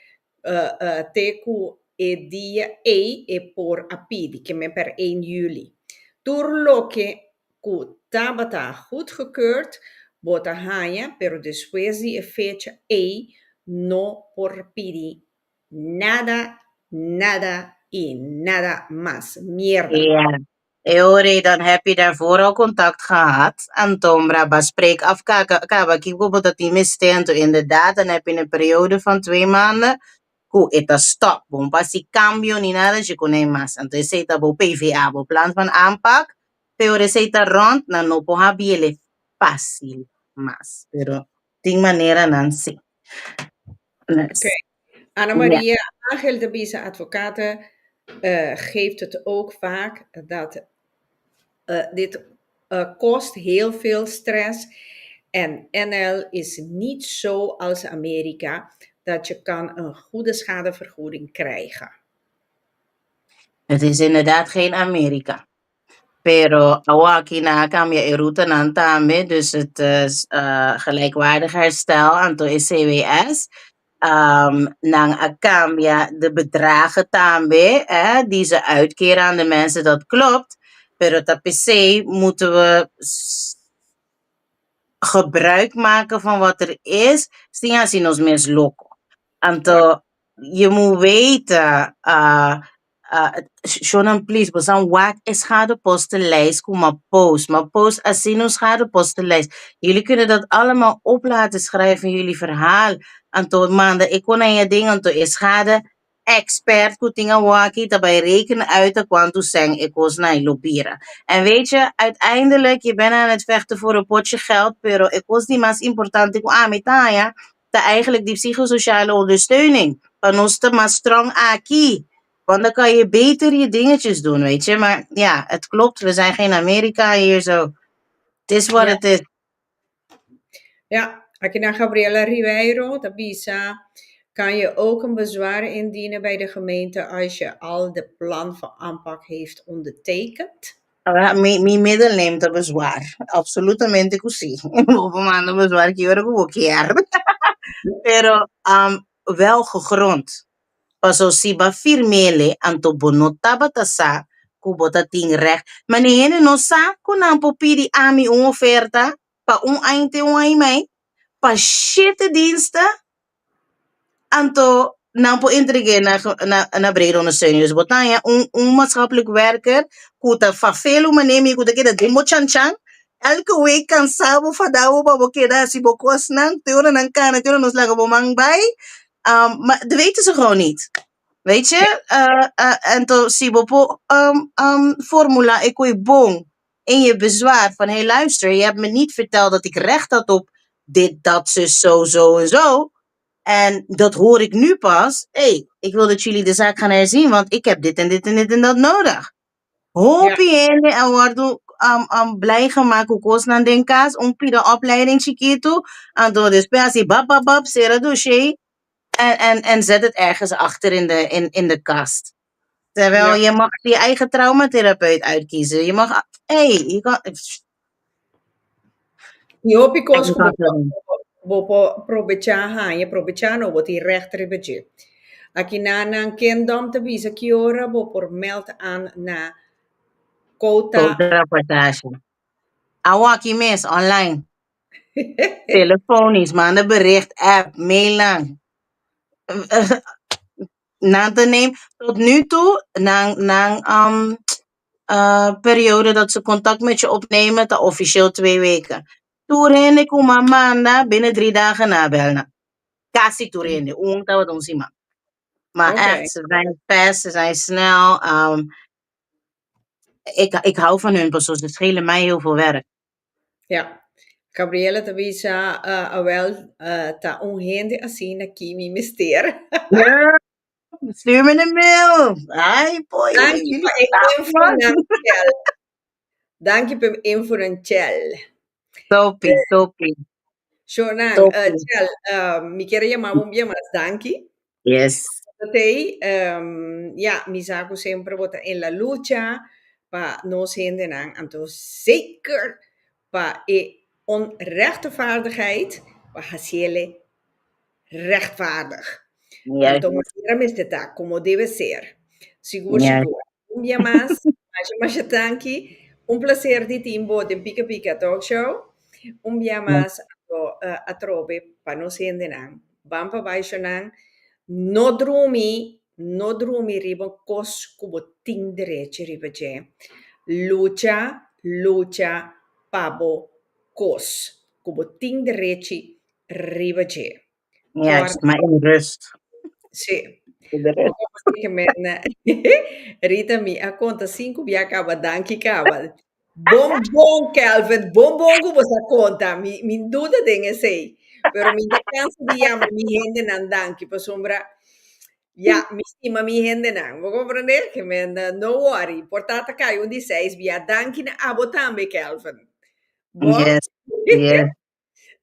te ku e dia ei e por a pidi, ke men per 1 juli. Tur loke ku tabata goedgekeurd, bo ta haña, pero despues di e fecha ei no por pidi nada, nada i nada mas. Mierda. Ja. E ora dan heb je daarvoor al contact gehad. Anto b'a spreek af kaba kiko bo ta tin mester. Anto inderdaad, dan heb je een periode van 2 maanden ku e ta stop. Bo n' por hasi kambio ni nada, je kon mas. Anto esei ta bo PVA, bo plan van aanpak. Pero esei ta rond, nan no por habiele fácil mas. Pero tin manera nan si. Dus, Oké. Anna Maria Angel de Biese, advocaten, geeft het ook vaak dat dit kost heel veel stress. En NL is niet zo als Amerika dat je kan een goede schadevergoeding krijgen. Het is inderdaad geen Amerika. Pero awaki nan a kambia e ruta nan tambe, dus het is gelijkwaardig herstel, anto e CWS. Nan a kambia de bedragen tambe, die ze uitkeren aan de mensen, dat klopt. Pero ta p'esei moeten we gebruik maken van wat er is, sin hasi nos mes loko. Anto, je moet weten, Shonan, please, bo sa wak e schadepostenlijst ku m'a post. M'a post asina un schadepostenlijst. Jullie kunnen dat allemaal op laten schrijven in jullie verhaal. Anto manda e kon e ding anto e schade expert ku tin awaki ta bai rekenen uit kuantu sèn e kos nan lo bira. En weet je, uiteindelijk, je bent aan het vechten voor een potje geld, pero e kos di mas importante ku ami ta haña, ta eigenlijk die psychosociale ondersteuning. Pa nos ta mas strong aki. Want dan kan je beter je dingetjes doen, weet je. Maar ja, het klopt, we zijn geen Amerika hier zo. Het is wat het is. Ja, aki na Gabriela Ribeiro, ta bisa, kan je ook een bezwaar indienen bij de gemeente als je al de plan van aanpak heeft ondertekend? Ah, mi middle name ta bezwaar. Absolutamente ku si. Bo por manda bezwaar ki ora ku bo kier. Pero wel gegrond. Paso si b'a firm'é anto bo no tabata sa ku bo tatin recht. Ma ni hende no sa ku nan por pidi ami un oferta pa un aña te un aña i mei pa shete diensten anto nan por entreg'é na brede ondersteuning. Dus bo ta haña un maatschappelijk werker ku ta fafelu manera mi ku ta keda den bo chanchan elke week kansá bo fadá bo pa bo keda hasi bo kosnan te ora nan kana te ora nos laga bo man bai. Maar dat weten ze gewoon niet. Weet je? Anto si bo por formulá e kos bon in je bezwaar van: hey, luister, je hebt me niet verteld dat ik recht had op dit, dat, zus, zo, zo en zo. En dat hoor ik nu pas. Hey, ik wil dat jullie de zaak gaan herzien, want ik heb dit en dit en dit en dat nodig. Hopi hende a wòrdu blij gemaakt ku kosnan den kas, un pida opleiding chikitu, anto despues asina bap bap bap, sera dossier en zet het ergens achter in de kast. Terwijl je mag je eigen traumatherapeut uitkiezen. Je mag, hey, je kan. I hopi kos ku bo por probechá haña, probechá no, bo tin recht riba dje. Aki na nan Kendom ta bisa ki ora bo por meld aan na quota. Quota rapportage. Awaki mes, online. Telefonisch, manda bericht, app, mail nan. Nan te neem, tot nu toe, nan periode dat ze contact met je opnemen, ta officieel 2 weken. Tur hende ku m'a manda binnen 3 dagen nan a bel nan. Kasi tur hende, un tabata un siman. Maar echt, ze zijn fast, ze zijn snel. Ik hou van hun, pas ze schelen mij heel veel werk. Ja. Gabriela ta bisa awel ta un hende asina aki mi mester. Ja. Stuur me een mail. Ai, poi. Danki pa e infonan, Chel. Danki pa e infonan, Chel. Topi, topi. Shonan, Topi. Chel, mi kier a yama bo un bia mas danki. Yes. Tei, ja, mi sa ku semper bo ta en la lucha pa nos hendenan, anto zeker pa e onrechtvaardigheid, pa hasiele rechtvaardig. Anto manera mester ta, como debe ser. Sigur, sigur. Un bia mas, masha, masha danki. Un placer di tin bo den Pika Pika Talk Show. Un bia mas, anto, atrobe pa nos hendenan. Ban pa baishonan. No drumi, no drumi riba kos ku bo tin derechi riba dje. Lucha, lucha pa bo kos ku bo tin derechi riba dje. Juist, maar in rust. Sí. In de rust. Ke men, Rita, mi a konta sinku bia kaba, danki kaba. Bon bon, Kelvin, bon bon ku bo sa konta. Mi duda den esei. Pero mi ta kansa di yama mi hendenan danki, pasobra ya, mi stima mi hendenan. Bo komprendé? Ke men, no worry. Por ta ta kai un di seis bia. Danki na abo tambe, Kelvin. Bon? Yes.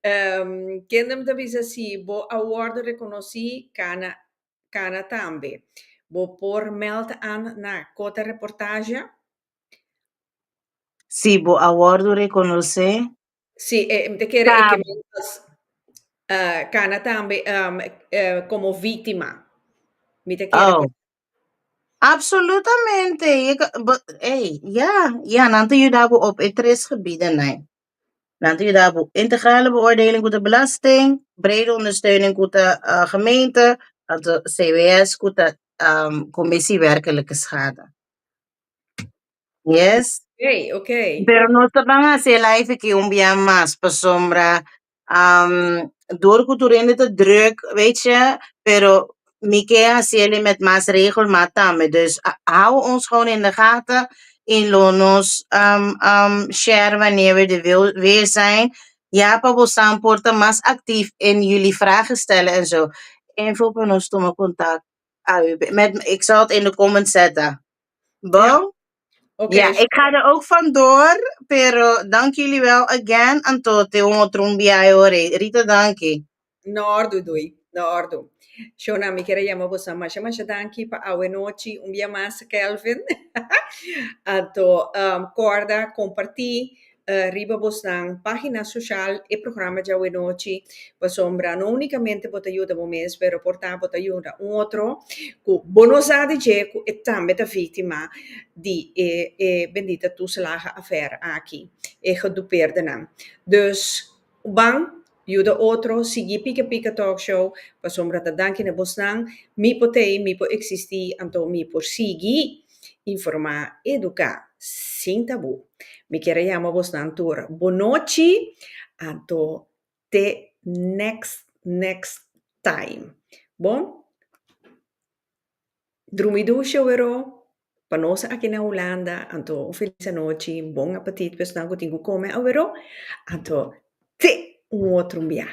Kende mi ta bisa si bo a wòrdu rekonosí, kana kana tambe. Bo por meld aan na Kota Reportage. Si bo a wòrdu rekonosé. Si, mi ta kere e ke men kana tambe komo víktima. Mi ta kere. Oh. Absolutamente. Je kan, bo, ey, ja, ja, nan ta yuda bo op e tres gebieden, nee. Nan ta yuda bo integrale beoordeling ku ta belasting, brede ondersteuning ku ta gemeente, anto CWS ku ta Commissie Werkelijke Schade. Yes. Oké, oké. Pero nos ta ban hasi e live aki un bia mas pasobra door ku tur hende ta druk, weet je, pero mi ke hasiel met mas regelmaat tambe. Dus hou ons gewoon in de gaten y lo nos share wanneer we er weer zijn. Ja, pa bosan por ta mas actief in jullie vragen stellen en zo. Info pa nos tuma contact. AUB. Met, ik zal het in de comments zetten. Bon? Oké. Ja, ik ga er ook vandoor, pero dank jullie wel again. Anto te un otro un biahe ore. Rita, danki. Na ordu, doei. Na ordu. Shona, mi kier a yama boso masha masha danki pa awe nochi, un bia mas, Kelvin. Anto, korda kompartí riba bosnan página sosial e programa djawe nochi, pasobra no únikamente bo ta yuda bo mes, pero por ta bo ta yuda un otro ku bo no sa di dje ku e tambe ta víktima di e e bendita toeslagenaffaire aki, e gedupeerdenan. Dus, ban yuda otro, sigui Pika Pika Talk Show, pasobra ta danki na bosnan mi por t'ei, mi por eksistí, anto mi por sigui informá, eduká, sin tabú. Mi kier a yama bosnan tur bonochi, anto te next next time. Bon? Drumi dushi awero, pa nos aki na Hulanda, anto un felis anochi, bon apetit pa esnan ku tin ku kome awero, anto te un otro un bia.